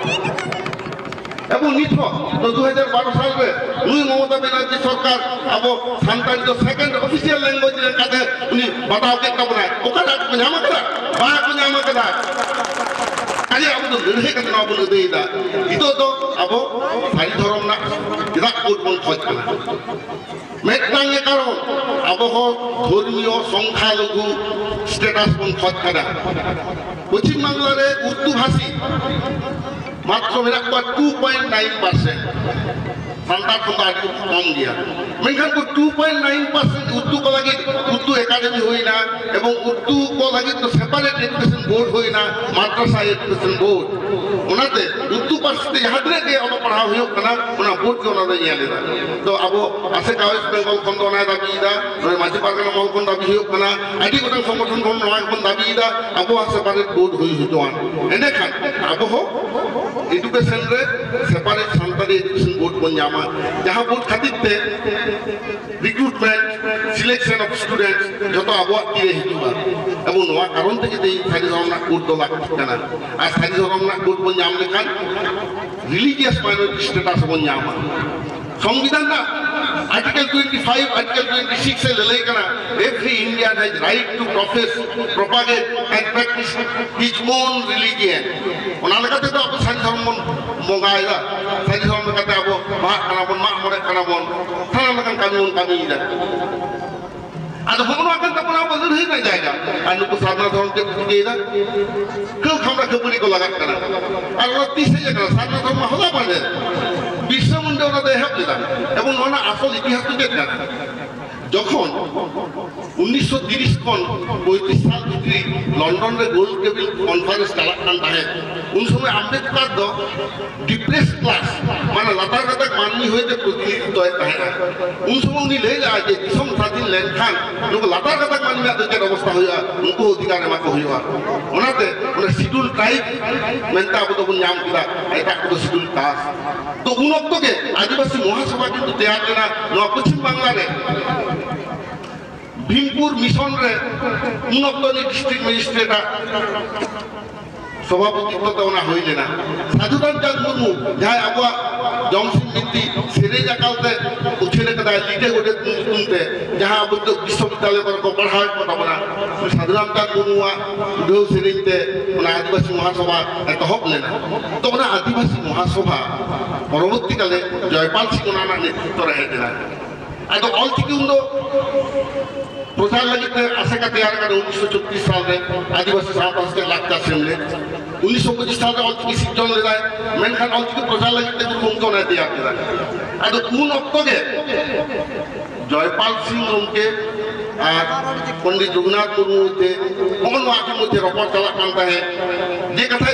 ᱮᱵᱚᱝ ᱱᱤᱛ ᱦᱚᱸ ᱫᱩ ᱦᱟᱡᱟᱨ ᱵᱟᱨᱚ ᱥᱟᱞ ᱨᱮ ᱱᱩᱭ ᱢᱚᱢᱚᱛᱟ ᱵᱮᱱᱟᱨᱡᱤ ᱥᱚᱨᱠᱟᱨ ᱟᱵᱚ ᱥᱟᱱᱛᱟᱲᱤ ᱫᱚ second official language ᱞᱮᱠᱟᱛᱮ ᱩᱱᱤ ᱵᱟᱛᱟᱣ ᱠᱮᱫ ᱛᱟᱵᱚᱱᱟᱭ᱾ ᱚᱠᱟᱴᱟᱜ ᱠᱚ ᱧᱟᱢ ᱟᱠᱟᱫᱟ? ᱵᱟᱠᱚ ᱧᱟᱢ ᱟᱠᱟᱫᱟ᱾ ᱠᱟᱡᱮ ᱟᱵᱚ ᱫᱚ ᱞᱟᱹᱲᱦᱟᱹᱭ ᱠᱟᱛᱮ ᱱᱚᱣᱟ ᱵᱚᱱ ᱟᱹᱫᱟᱹᱭᱮᱫᱟ᱾ ᱱᱤᱛᱚᱜ ᱫᱚ ᱟᱵᱚ ᱥᱟᱹᱨᱤ ᱫᱷᱚᱨᱚᱢ ᱨᱮᱱᱟᱜ ᱪᱮᱫᱟᱜ code ᱵᱚᱱ ᱠᱷᱚᱡᱽ ᱠᱟᱱᱟ? ᱢᱤᱫᱴᱟᱝ ᱜᱮ ᱠᱟᱨᱚᱱ, ᱟᱵᱚ ᱦᱚᱸ ᱫᱷᱚᱨᱢᱤᱭᱚ ᱥᱚᱝᱠᱷᱟᱞᱚᱜᱷᱩ status ᱵᱚᱱ ᱠᱷᱚᱡᱽ ᱠᱟᱱᱟ᱾ ᱯᱚᱪᱷᱤᱢ ᱵᱟᱝᱞᱟ ᱨᱮ ᱩᱨᱫᱩ ᱵᱷᱟᱥᱤ ᱢᱟᱛᱨᱚ ᱢᱮᱱᱟᱜ ᱠᱚᱣᱟ two point nine percent᱾ Santal ᱠᱷᱚᱱ ᱫᱚ ᱟᱹᱰᱤ ᱠᱚᱢ ᱜᱮᱭᱟ᱾ ᱢᱮᱱᱠᱷᱟᱱ ᱠᱚ two point nine percent Urdu ᱠᱚ ᱞᱟᱹᱜᱤᱫ ᱩᱨᱫᱩ ᱮᱠᱟᱰᱮᱢᱤ ᱦᱩᱭᱱᱟ, ᱮᱵᱚᱝ ᱩᱨᱫᱩ ᱠᱚ ᱞᱟᱹᱜᱤᱫ ᱫᱚ separate education board ᱦᱩᱭᱱᱟ, ᱢᱟᱫᱨᱟᱥᱟ education board᱾ ᱚᱱᱟᱛᱮ ᱩᱨᱫᱩ ᱯᱟᱹᱨᱥᱤ ᱛᱮ ᱡᱟᱦᱟᱸ ᱛᱤᱱᱟᱹᱜ ᱜᱮ ᱚᱞᱚᱜ ᱯᱟᱲᱦᱟᱣ ᱦᱩᱭᱩᱜ ᱠᱟᱱᱟ, ᱚᱱᱟ board ᱜᱮ ᱚᱱᱟ ᱫᱚᱭ ᱧᱮᱞ ᱮᱫᱟ᱾ ᱛᱚ ᱟᱵᱚ ᱟᱥᱮᱠᱟ West Bengal ᱠᱷᱚᱱ ᱫᱚ ᱚᱱᱟᱭ ᱫᱟᱹᱵᱤᱭᱮᱫᱟ, ᱱᱚᱰᱮ ᱢᱟᱹᱡᱷᱤ ᱯᱟᱨᱜᱟᱱᱟ ᱢᱚᱦᱚᱞ ᱠᱷᱚᱱ ᱫᱟᱹᱵᱤ ᱦᱩᱭᱩᱜ ᱠᱟᱱᱟ, ᱟᱹᱰᱤ ᱜᱚᱴᱟᱝ ᱥᱚᱝᱜᱚᱴᱷᱚᱱ ᱠᱷᱚᱱ ᱱᱚᱣᱟ ᱜᱮᱵᱚᱱ ᱫᱟᱹᱵᱤᱭᱮᱫᱟ, ᱟᱵᱚᱣᱟᱜ separate board ᱦᱩᱭ ᱦᱚᱪᱚᱣᱟᱱ᱾ ᱮᱸᱰᱮᱠᱷᱟᱱ ᱟᱵᱚ ᱦᱚᱸ education ᱨᱮ separate ᱥᱟᱱᱛᱟᱲᱤ education board ᱵᱚᱱ ᱧᱟᱢᱟ, ᱡᱟᱦᱟᱸ board ᱠᱷᱟᱹᱛᱤᱨ ᱛᱮ recruitment, selection of students ᱡᱷᱚᱛᱚ ᱟᱵᱚᱣᱟᱜ ᱛᱤᱨᱮ ᱦᱤᱡᱩᱜᱼᱟ᱾ ᱮᱵᱚᱝ ᱱᱚᱣᱟ ᱠᱟᱨᱚᱱ ᱛᱮᱜᱮ ᱛᱮᱦᱮᱧ ᱥᱟᱹᱨᱤ ᱫᱷᱚᱨᱚᱢ ᱨᱮᱱᱟᱜ code ᱫᱚ ᱞᱟᱹᱠᱛᱤᱜ ᱠᱟᱱᱟ᱾ ᱟᱨ ᱥᱟᱹᱨᱤ ᱫᱷᱚᱨᱚᱢ ᱨᱮᱱᱟᱜ code ᱵᱚᱱ ᱧᱟᱢ ᱞᱮᱠᱷᱟᱱ religious minority status ᱵᱚᱱ ᱧᱟᱢᱟ᱾ ᱥᱚᱝᱵᱤᱫᱷᱟᱱ ᱨᱮᱱᱟᱜ Article twenty five, Article twenty six ᱮ ᱞᱟᱹᱞᱟᱹᱭ ᱠᱟᱱᱟ, "Every Indian has right to profess, propagate and practice his own religion." ᱚᱱᱟ ᱞᱮᱠᱟᱛᱮ ᱫᱚ ᱟᱵᱚ ᱥᱟᱹᱨᱤ ᱫᱷᱚᱨᱚᱢ ᱵᱚᱱ ᱵᱚᱸᱜᱟᱭᱮᱫᱟ, ᱥᱟᱹᱨᱤ ᱫᱷᱚᱨᱚᱢ ᱞᱮᱠᱟᱛᱮ ᱟᱵᱚ ᱵᱟᱦᱟᱜ ᱠᱟᱱᱟ ᱵᱚᱱ, ᱢᱟᱜ ᱢᱚᱬᱮᱜ ᱠᱟᱱᱟ ᱵᱚᱱ, ᱥᱟᱱᱟᱢ ᱞᱮᱠᱟᱱ ᱠᱟᱹᱢᱤ ᱵᱚᱱ ᱠᱟᱹᱢᱤᱭᱮᱫᱟ᱾ ᱟᱫᱚ ᱦᱚᱸᱜᱼᱚ ᱱᱚᱣᱟ ᱠᱟᱱ ᱛᱟᱵᱚᱱᱟ ᱟᱵᱚ ᱞᱟᱹᱲᱦᱟᱹᱭ ᱨᱮᱱᱟᱜ ᱡᱟᱭᱜᱟ᱾ ᱟᱨ ᱱᱩᱠᱩ ᱥᱟᱨᱱᱟ ᱫᱷᱚᱨᱚᱢ ᱪᱮᱫ ᱠᱚ ᱪᱤᱠᱟᱹᱭᱮᱫᱟ? ᱠᱷᱟᱹᱣ ᱠᱷᱟᱢᱲᱟ ᱠᱷᱟᱹᱯᱟᱹᱨᱤ ᱠᱚ ᱞᱟᱜᱟᱜ ᱠᱟᱱᱟ᱾ ᱟᱨ ᱚᱱᱟ ᱛᱤᱥ ᱦᱮᱡ ᱟᱠᱟᱱᱟ? ᱥᱟᱨᱱᱟ ᱫᱷᱚᱨᱚᱢ ᱢᱟ ᱦᱚᱞᱟ ᱢᱟᱦᱫᱮᱨ ᱵᱤᱨᱥᱟ ᱢᱩᱱᱰᱟ ᱚᱱᱟ ᱫᱚ ᱮᱦᱚᱵ ᱞᱮᱫᱟ᱾ ᱮᱵᱚᱝ ᱱᱚᱣᱟ ᱨᱮᱱᱟᱜ ᱟᱥᱚᱞ ᱤᱛᱤᱦᱟᱥ ᱫᱚ ᱪᱮᱫ ᱠᱟᱱᱟ? ᱡᱚᱠᱷᱚᱱ ᱩᱱᱤᱥᱥᱚ ᱛᱤᱨᱤᱥ ᱠᱷᱚᱱ ᱯᱚᱸᱭᱛᱨᱤᱥ ᱥᱟᱞ ᱵᱷᱤᱛᱨᱤ ᱞᱚᱱᱰᱚᱱ ᱨᱮ ᱜᱳᱞ ᱴᱮᱵᱤᱞ ᱠᱚᱱᱯᱷᱟᱨᱮᱱᱥ ᱪᱟᱞᱟᱜ ᱠᱟᱱ ᱛᱟᱦᱮᱸᱫ, ᱩᱱ ᱥᱚᱢᱚᱭ ᱟᱢᱵᱮᱫᱠᱟᱨ ᱫᱚ ᱰᱤᱯᱨᱮᱥ ᱠᱞᱟᱥ, ᱢᱟᱱᱮ ᱞᱟᱛᱟᱨ ᱜᱟᱛᱟᱠ ᱢᱟᱹᱱᱢᱤ ᱦᱚᱭᱛᱮ ᱯᱨᱚᱛᱤᱱᱤᱫᱷᱤᱛᱚᱭᱮᱫ ᱛᱟᱦᱮᱸᱫᱼᱟ᱾ ᱩᱱ ᱥᱚᱢᱚᱭ ᱩᱱᱤ ᱞᱟᱹᱭ ᱞᱮᱫᱼᱟ ᱡᱮ ᱫᱤᱥᱚᱢ ᱥᱟᱹᱫᱷᱤᱱ ᱞᱮᱱᱠᱷᱟᱱ ᱱᱩᱠᱩ ᱞᱟᱛᱟᱨ ᱜᱟᱛᱟᱠ ᱢᱟᱹᱱᱢᱤᱭᱟᱜ ᱫᱚ ᱪᱮᱫ ᱚᱵᱚᱥᱛᱟ ᱦᱩᱭᱩᱜᱼᱟ, ᱩᱱᱠᱩ ᱚᱫᱷᱤᱠᱟᱨ ᱮᱢᱟ ᱠᱚ ᱦᱩᱭᱩᱜᱼᱟ᱾ ᱚᱱᱟᱛᱮ ᱚᱱᱟ ᱥᱤᱰᱩᱞ ᱴᱨᱟᱭᱤᱵᱽ ᱢᱮᱱᱛᱮ ᱟᱵᱚ ᱫᱚᱵᱚᱱ ᱧᱟᱢ ᱠᱮᱫᱟ, ᱮᱴᱟᱜ ᱠᱚᱫᱚ ᱥᱤᱰᱩᱞ ᱠᱟᱥᱴ᱾ ᱛᱚ ᱩᱱ ᱚᱠᱛᱚ ᱜᱮ ᱟᱹᱫᱤᱵᱟᱹᱥᱤ ᱢᱚᱦᱟᱥᱚᱵᱷᱟ ᱠᱤᱱᱛᱩ ᱛᱮᱭᱟᱨ ᱞᱮᱱᱟ ᱱᱚᱣᱟ ᱯᱚᱪᱷᱤᱢ ᱵᱟᱝᱞᱟ ᱨᱮ᱾ ᱵᱷᱤᱢᱯᱩᱨ ᱢᱤᱥᱚᱱ ᱨᱮ ᱩᱱ ᱚᱠᱛᱚ ᱨᱤᱱᱤᱡ ᱰᱤᱥᱴᱨᱤᱠᱴ ᱢᱮᱡᱤᱥᱴᱨᱮᱴ ᱟᱜ ᱥᱚᱵᱷᱟᱯᱚᱛᱤᱛᱛᱚ ᱛᱮ ᱚᱱᱟ ᱦᱩᱭ ᱞᱮᱱᱟ᱾ ᱥᱟᱹᱫᱷᱩ ᱨᱟᱢᱪᱟᱸᱫᱽ ᱢᱩᱨᱢᱩ, ᱡᱟᱦᱟᱸᱭ ᱟᱵᱚᱣᱟᱜ ᱡᱚᱢᱥᱤᱢ ᱵᱤᱱᱛᱤ ᱥᱮᱨᱮᱧ ᱟᱠᱟᱞ ᱛᱮ ᱩᱪᱷᱟᱹᱱ ᱟᱠᱟᱫᱟᱭ ᱞᱤᱰᱟᱹ ᱜᱚᱰᱮᱛ ᱧᱩᱛᱩᱢ ᱛᱮ, ᱡᱟᱦᱟᱸ ᱟᱵᱚ ᱱᱤᱛᱚᱜ ᱵᱤᱥᱥᱚᱵᱤᱫᱽᱫᱟᱞᱚᱭ ᱠᱚᱨᱮ ᱠᱚ ᱯᱟᱲᱦᱟᱣᱮᱫ ᱠᱚ ᱛᱟᱵᱚᱱᱟ, ᱥᱟᱹᱫᱷᱩ ᱨᱟᱢᱪᱟᱸᱫᱽ ᱢᱩᱨᱢᱩᱣᱟᱜ ᱩᱰᱷᱟᱹᱣ ᱥᱮᱨᱮᱧ ᱛᱮ ᱚᱱᱟ ᱟᱹᱫᱤᱵᱟᱹᱥᱤ ᱢᱚᱦᱟᱥᱚᱵᱷᱟ ᱮᱛᱚᱦᱚᱵ ᱞᱮᱱᱟ᱾ ᱛᱚ ᱚᱱᱟ ᱟᱹᱫᱤᱵᱟᱹᱥᱤ ᱢᱚᱦᱟᱥᱚᱵᱷᱟ ᱯᱚᱨᱚᱵᱚᱨᱛᱤ ᱠᱟᱞᱮ ᱡᱚᱭᱯᱟᱞ ᱥᱤᱝ ᱚᱱᱟ ᱨᱮᱱᱟᱜ ᱱᱮᱛᱨᱤᱛᱵ ᱨᱮ ᱦᱮᱡ ᱮᱱᱟ᱾ ᱟᱫᱚ ᱚᱞᱪᱤᱠᱤ ᱩᱱᱫᱚ ᱯᱨᱚᱪᱟᱨ ᱞᱟᱹᱜᱤᱫ ᱛᱮ ᱟᱥᱮᱠᱟ ᱛᱮᱭᱟᱨ ᱟᱠᱟᱱᱟ ᱩᱱᱤᱥᱥᱚ ᱪᱷᱚᱛᱨᱤᱥ ᱥᱟᱞ ᱨᱮ ᱟᱹᱫᱤᱵᱟᱹᱥᱤ ᱥᱟᱶᱛᱟ ᱥᱮᱪᱮᱫ ᱞᱟᱠᱪᱟᱨ ᱥᱮᱢᱞᱮᱫ᱾ ᱩᱱᱤᱥᱥᱚ ᱯᱚᱸᱪᱤᱥ ᱥᱟᱞ ᱨᱮ ᱚᱞᱪᱤᱠᱤ ᱥᱤᱨᱡᱚᱱ ᱞᱮᱫᱟᱭ, ᱢᱮᱱᱠᱷᱟᱱ ᱚᱞᱪᱤᱠᱤ ᱯᱨᱚᱪᱟᱨ ᱞᱟᱹᱜᱤᱫ ᱛᱮ ᱜᱩᱨᱩ ᱜᱚᱢᱠᱮ ᱚᱱᱟᱭ ᱛᱮᱭᱟᱨ ᱠᱮᱫᱟ᱾ ᱟᱫᱚ ᱩᱱ ᱚᱠᱛᱚ ᱜᱮ ᱡᱚᱭᱯᱟᱞ ᱥᱤᱝ ᱜᱚᱢᱠᱮ ᱟᱨ ᱯᱚᱱᱰᱤᱛ ᱨᱚᱜᱷᱩᱱᱟᱛᱷ ᱢᱩᱨᱢᱩ ᱛᱮ ᱦᱚᱸᱜᱼᱚ ᱱᱚᱣᱟ ᱠᱚ ᱢᱚᱫᱽᱫᱷᱮ ᱨᱚᱯᱚᱲ ᱪᱟᱞᱟᱜ ᱠᱟᱱ ᱛᱟᱦᱮᱸᱫ, ᱡᱮ ᱠᱟᱛᱷᱟ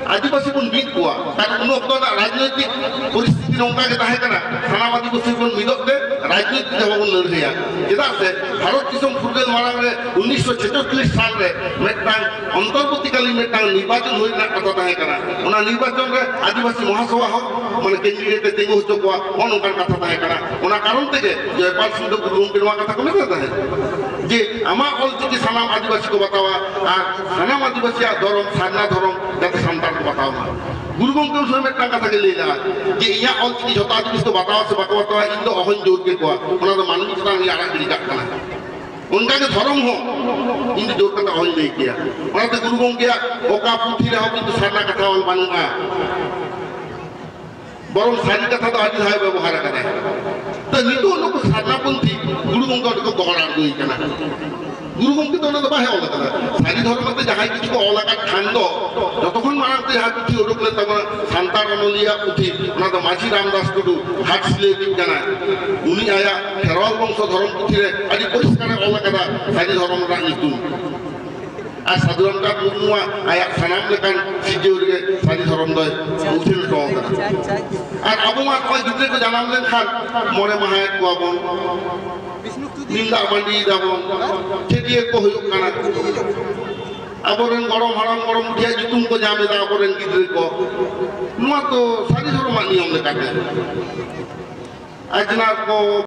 ᱟᱹᱫᱤᱵᱟᱹᱥᱤ ᱵᱚᱱ ᱢᱤᱫ ᱠᱚᱣᱟ, ᱠᱟᱨᱚᱱ ᱩᱱ ᱚᱠᱛᱚ ᱨᱮᱱᱟᱜ ᱨᱟᱡᱽᱱᱳᱭᱛᱤᱠ ᱯᱚᱨᱤᱥᱛᱷᱤᱛᱤ ᱱᱚᱝᱠᱟ ᱜᱮ ᱛᱟᱦᱮᱸ ᱠᱟᱱᱟ, ᱥᱟᱱᱟᱢ ᱟᱹᱫᱤᱵᱟᱹᱥᱤ ᱵᱚᱱ ᱢᱤᱫᱚᱜ ᱛᱮ ᱨᱟᱡᱽᱱᱳᱭᱛᱤᱠ ᱛᱮ ᱵᱟᱵᱚᱱ ᱞᱟᱹᱲᱦᱟᱹᱭᱟ᱾ ᱪᱮᱫᱟᱜ ᱥᱮ ᱵᱷᱟᱨᱚᱛ ᱫᱤᱥᱚᱢ ᱯᱷᱩᱨᱜᱟᱹᱞ ᱢᱟᱲᱟᱝ ᱨᱮ ᱩᱱᱤᱥᱥᱚ ᱪᱷᱮᱭᱪᱚᱞᱞᱤᱥ ᱥᱟᱞ ᱨᱮ ᱢᱤᱫᱴᱟᱝ ᱚᱱᱛᱚᱨᱵᱚᱨᱛᱤᱠᱟᱞᱤᱱ ᱢᱤᱫᱴᱟᱝ ᱱᱤᱨᱵᱟᱪᱚᱱ ᱦᱩᱭ ᱨᱮᱱᱟᱜ ᱠᱟᱛᱷᱟ ᱛᱟᱦᱮᱸ ᱠᱟᱱᱟ᱾ ᱚᱱᱟ ᱱᱤᱨᱵᱟᱪᱚᱱ ᱨᱮ ᱟᱹᱫᱤᱵᱟᱹᱥᱤ ᱢᱚᱦᱟᱥᱚᱵᱷᱟ ᱦᱚᱸ ᱢᱟᱱᱮ ᱠᱮᱱᱰᱤᱰᱮᱴ ᱮ ᱛᱤᱸᱜᱩ ᱦᱚᱪᱚ ᱠᱚᱣᱟ, ᱱᱚᱜᱼᱚ ᱱᱚᱝᱠᱟᱱ ᱠᱟᱛᱷᱟ ᱛᱟᱦᱮᱸ ᱠᱟᱱᱟ᱾ ᱚᱱᱟ ᱠᱟᱨᱚᱱ ᱛᱮᱜᱮ ᱡᱚᱭᱯᱟᱞ ᱥᱤᱝ ᱫᱚ ᱜᱩᱨᱩ ᱜᱚᱢᱠᱮ ᱱᱚᱣᱟ ᱠᱟᱛᱷᱟ ᱠᱚ ᱢᱮᱛᱟᱜ ᱛᱟᱦᱮᱸᱫ ᱡᱮ ᱟᱢᱟᱜ ᱚᱞᱪᱤᱠᱤ ᱥᱟᱱᱟᱢ ᱟᱹᱫᱤᱵᱟᱹᱥᱤ ᱠᱚ ᱵᱟᱛᱟᱣᱟ ᱟᱨ ᱥᱟᱱᱟᱢ ᱟᱹᱫᱤᱵᱟᱹᱥᱤᱭᱟᱜ ᱫᱷᱚᱨᱚᱢ ᱥᱟᱨᱱᱟ ᱫᱷᱚᱨᱚᱢ ᱡᱟᱛᱮ ᱥᱟᱱᱛᱟᱲ ᱠᱚ ᱵᱟᱛᱟᱣ ᱢᱟ᱾ ᱜᱩᱨᱩ ᱜᱚᱢᱠᱮ ᱩᱱ ᱥᱚᱢᱚᱭ ᱢᱤᱫᱴᱟᱝ ᱠᱟᱛᱷᱟ ᱜᱮ ᱞᱟᱹᱭ ᱞᱮᱫᱟ ᱡᱮ ᱤᱧᱟᱹᱜ ᱚᱞᱪᱤᱠᱤ ᱡᱷᱚᱛᱚ ᱟᱹᱫᱤᱵᱟᱹᱥᱤ ᱠᱚ ᱵᱟᱛᱟᱣᱟ ᱥᱮ ᱵᱟᱠᱚ ᱵᱟᱛᱟᱣᱟ, ᱤᱧ ᱫᱚ ᱚᱦᱚᱧ ᱡᱳᱨ ᱠᱮᱠᱚᱣᱟ, ᱚᱱᱟ ᱫᱚ ᱢᱟᱹᱱᱢᱤ ᱪᱮᱛᱟᱱ ᱨᱮ ᱟᱲᱟᱜ ᱜᱤᱰᱤ ᱠᱟᱜ ᱠᱟᱱᱟ᱾ ᱚᱱᱠᱟᱜᱮ ᱫᱷᱚᱨᱚᱢ ᱦᱚᱸ ᱤᱧ ᱫᱚ ᱡᱳᱨ ᱠᱟᱛᱮ ᱚᱦᱚᱧ ᱞᱟᱹᱭ ᱠᱮᱭᱟ᱾ ᱚᱱᱟᱛᱮ ᱜᱩᱨᱩ ᱜᱚᱢᱠᱮᱭᱟᱜ ᱚᱠᱟ ᱯᱩᱛᱷᱤ ᱨᱮᱦᱚᱸ ᱠᱤᱱᱛᱩ ᱥᱟᱨᱱᱟ ᱠᱟᱛᱷᱟ ᱚᱞ ᱵᱟᱹᱱᱩᱜᱼᱟ᱾ ᱵᱚᱨᱚᱝ ᱥᱟᱹᱨᱤ ᱠᱟᱛᱷᱟ ᱫᱚ ᱟᱹᱰᱤ ᱫᱷᱟᱣ ᱵᱮᱵᱚᱦᱟᱨ ᱟᱠᱟᱫᱟᱭ᱾ ᱛᱚ ᱱᱤᱛᱚᱜ ᱱᱩᱠᱩ ᱥᱟᱨᱱᱟᱯᱚᱱᱛᱷᱤ ᱜᱩᱨᱩ ᱜᱚᱢᱠᱮ ᱚᱸᱰᱮ ᱠᱚ ᱜᱚᱦᱚᱲ ᱟᱬᱜᱚᱭ ᱠᱟᱱᱟ᱾ ᱜᱩᱨᱩ ᱜᱚᱢᱠᱮ ᱫᱚ ᱚᱱᱟ ᱫᱚ ᱵᱟᱭ ᱚᱞ ᱟᱠᱟᱫᱟ᱾ ᱥᱟᱹᱨᱤ ᱫᱷᱚᱨᱚᱢ ᱟᱛᱮ ᱡᱟᱦᱟᱸᱭ ᱠᱤᱪᱷᱩ ᱠᱚ ᱚᱞ ᱟᱠᱟᱫ ᱠᱷᱟᱱ ᱫᱚ, ᱡᱚᱛᱚ ᱠᱷᱚᱱ ᱢᱟᱲᱟᱝ ᱛᱮ ᱡᱟᱦᱟᱸ ᱯᱩᱛᱷᱤ ᱩᱰᱩᱠ ᱞᱮᱱ ᱛᱟᱵᱚᱱᱟ ᱥᱟᱱᱛᱟᱲ ᱚᱱᱚᱞᱤᱭᱟᱹ ᱯᱩᱛᱷᱤ, ᱚᱱᱟ ᱫᱚ ᱢᱟᱹᱡᱷᱤ ᱨᱟᱢᱫᱟᱥ ᱴᱩᱰᱩ ᱜᱷᱟᱴᱥᱤᱞᱟᱹ ᱨᱤᱱᱤᱡ ᱠᱟᱱᱟᱭ᱾ ᱩᱱᱤ ᱟᱭᱟᱜ ᱠᱷᱮᱨᱣᱟᱞ ᱵᱚᱝᱥᱚ ᱫᱷᱚᱨᱚᱢ ᱯᱩᱛᱷᱤ ᱨᱮ ᱟᱹᱰᱤ ᱯᱚᱨᱤᱥᱠᱟᱨ ᱮ ᱚᱞ ᱟᱠᱟᱫᱟ ᱥᱟᱹᱨᱤ ᱫᱷᱚᱨᱚᱢ ᱨᱮᱱᱟᱜ ᱧᱩᱛᱩᱢ᱾ ᱟᱨ ᱥᱟᱹᱫᱷᱩ ᱨᱟᱢᱪᱟᱸᱫᱽ ᱢᱩᱨᱢᱩᱣᱟᱜ ᱟᱭᱟᱜ ᱥᱟᱱᱟᱢ ᱞᱮᱠᱟᱱ ᱥᱤᱨᱡᱟᱹᱣ ᱨᱮᱜᱮ ᱥᱟᱹᱨᱤ ᱫᱷᱚᱨᱚᱢ ᱫᱚᱭ ᱩᱪᱷᱟᱹᱱ ᱦᱚᱴᱚ ᱟᱠᱟᱫᱟ᱾ ᱟᱨ ᱟᱵᱚ ᱢᱟ ᱱᱚᱜᱼᱚᱭ ᱜᱤᱫᱽᱨᱟᱹ ᱠᱚ ᱡᱟᱱᱟᱢ ᱞᱮᱱᱠᱷᱟᱱ ᱢᱚᱬᱮ ᱢᱟᱦᱟᱭᱮᱫ ᱠᱚᱣᱟ ᱵᱚᱱ, ᱱᱤᱢ ᱫᱟᱜ ᱢᱟᱹᱰᱤᱭ ᱫᱟᱵᱚᱱ, ᱪᱷᱟᱹᱴᱭᱟᱹᱨ ᱠᱚ ᱦᱩᱭᱩᱜ ᱠᱟᱱᱟ᱾ ᱟᱵᱚᱨᱮᱱ ᱜᱚᱲᱚᱢ ᱦᱟᱲᱟᱢ ᱜᱚᱲᱚᱢ ᱵᱩᱰᱷᱤᱭᱟᱜ ᱧᱩᱛᱩᱢ ᱠᱚ ᱧᱟᱢ ᱮᱫᱟ ᱟᱵᱚᱨᱮᱱ ᱜᱤᱫᱽᱨᱟᱹ ᱠᱚ᱾ ᱱᱚᱣᱟ ᱛᱚ ᱥᱟᱹᱨᱤ ᱫᱷᱚᱨᱚᱢᱟᱜ ᱱᱤᱭᱚᱢ ᱞᱮᱠᱟᱛᱮ᱾ ᱟᱡᱽᱱᱟᱨ ᱠᱚ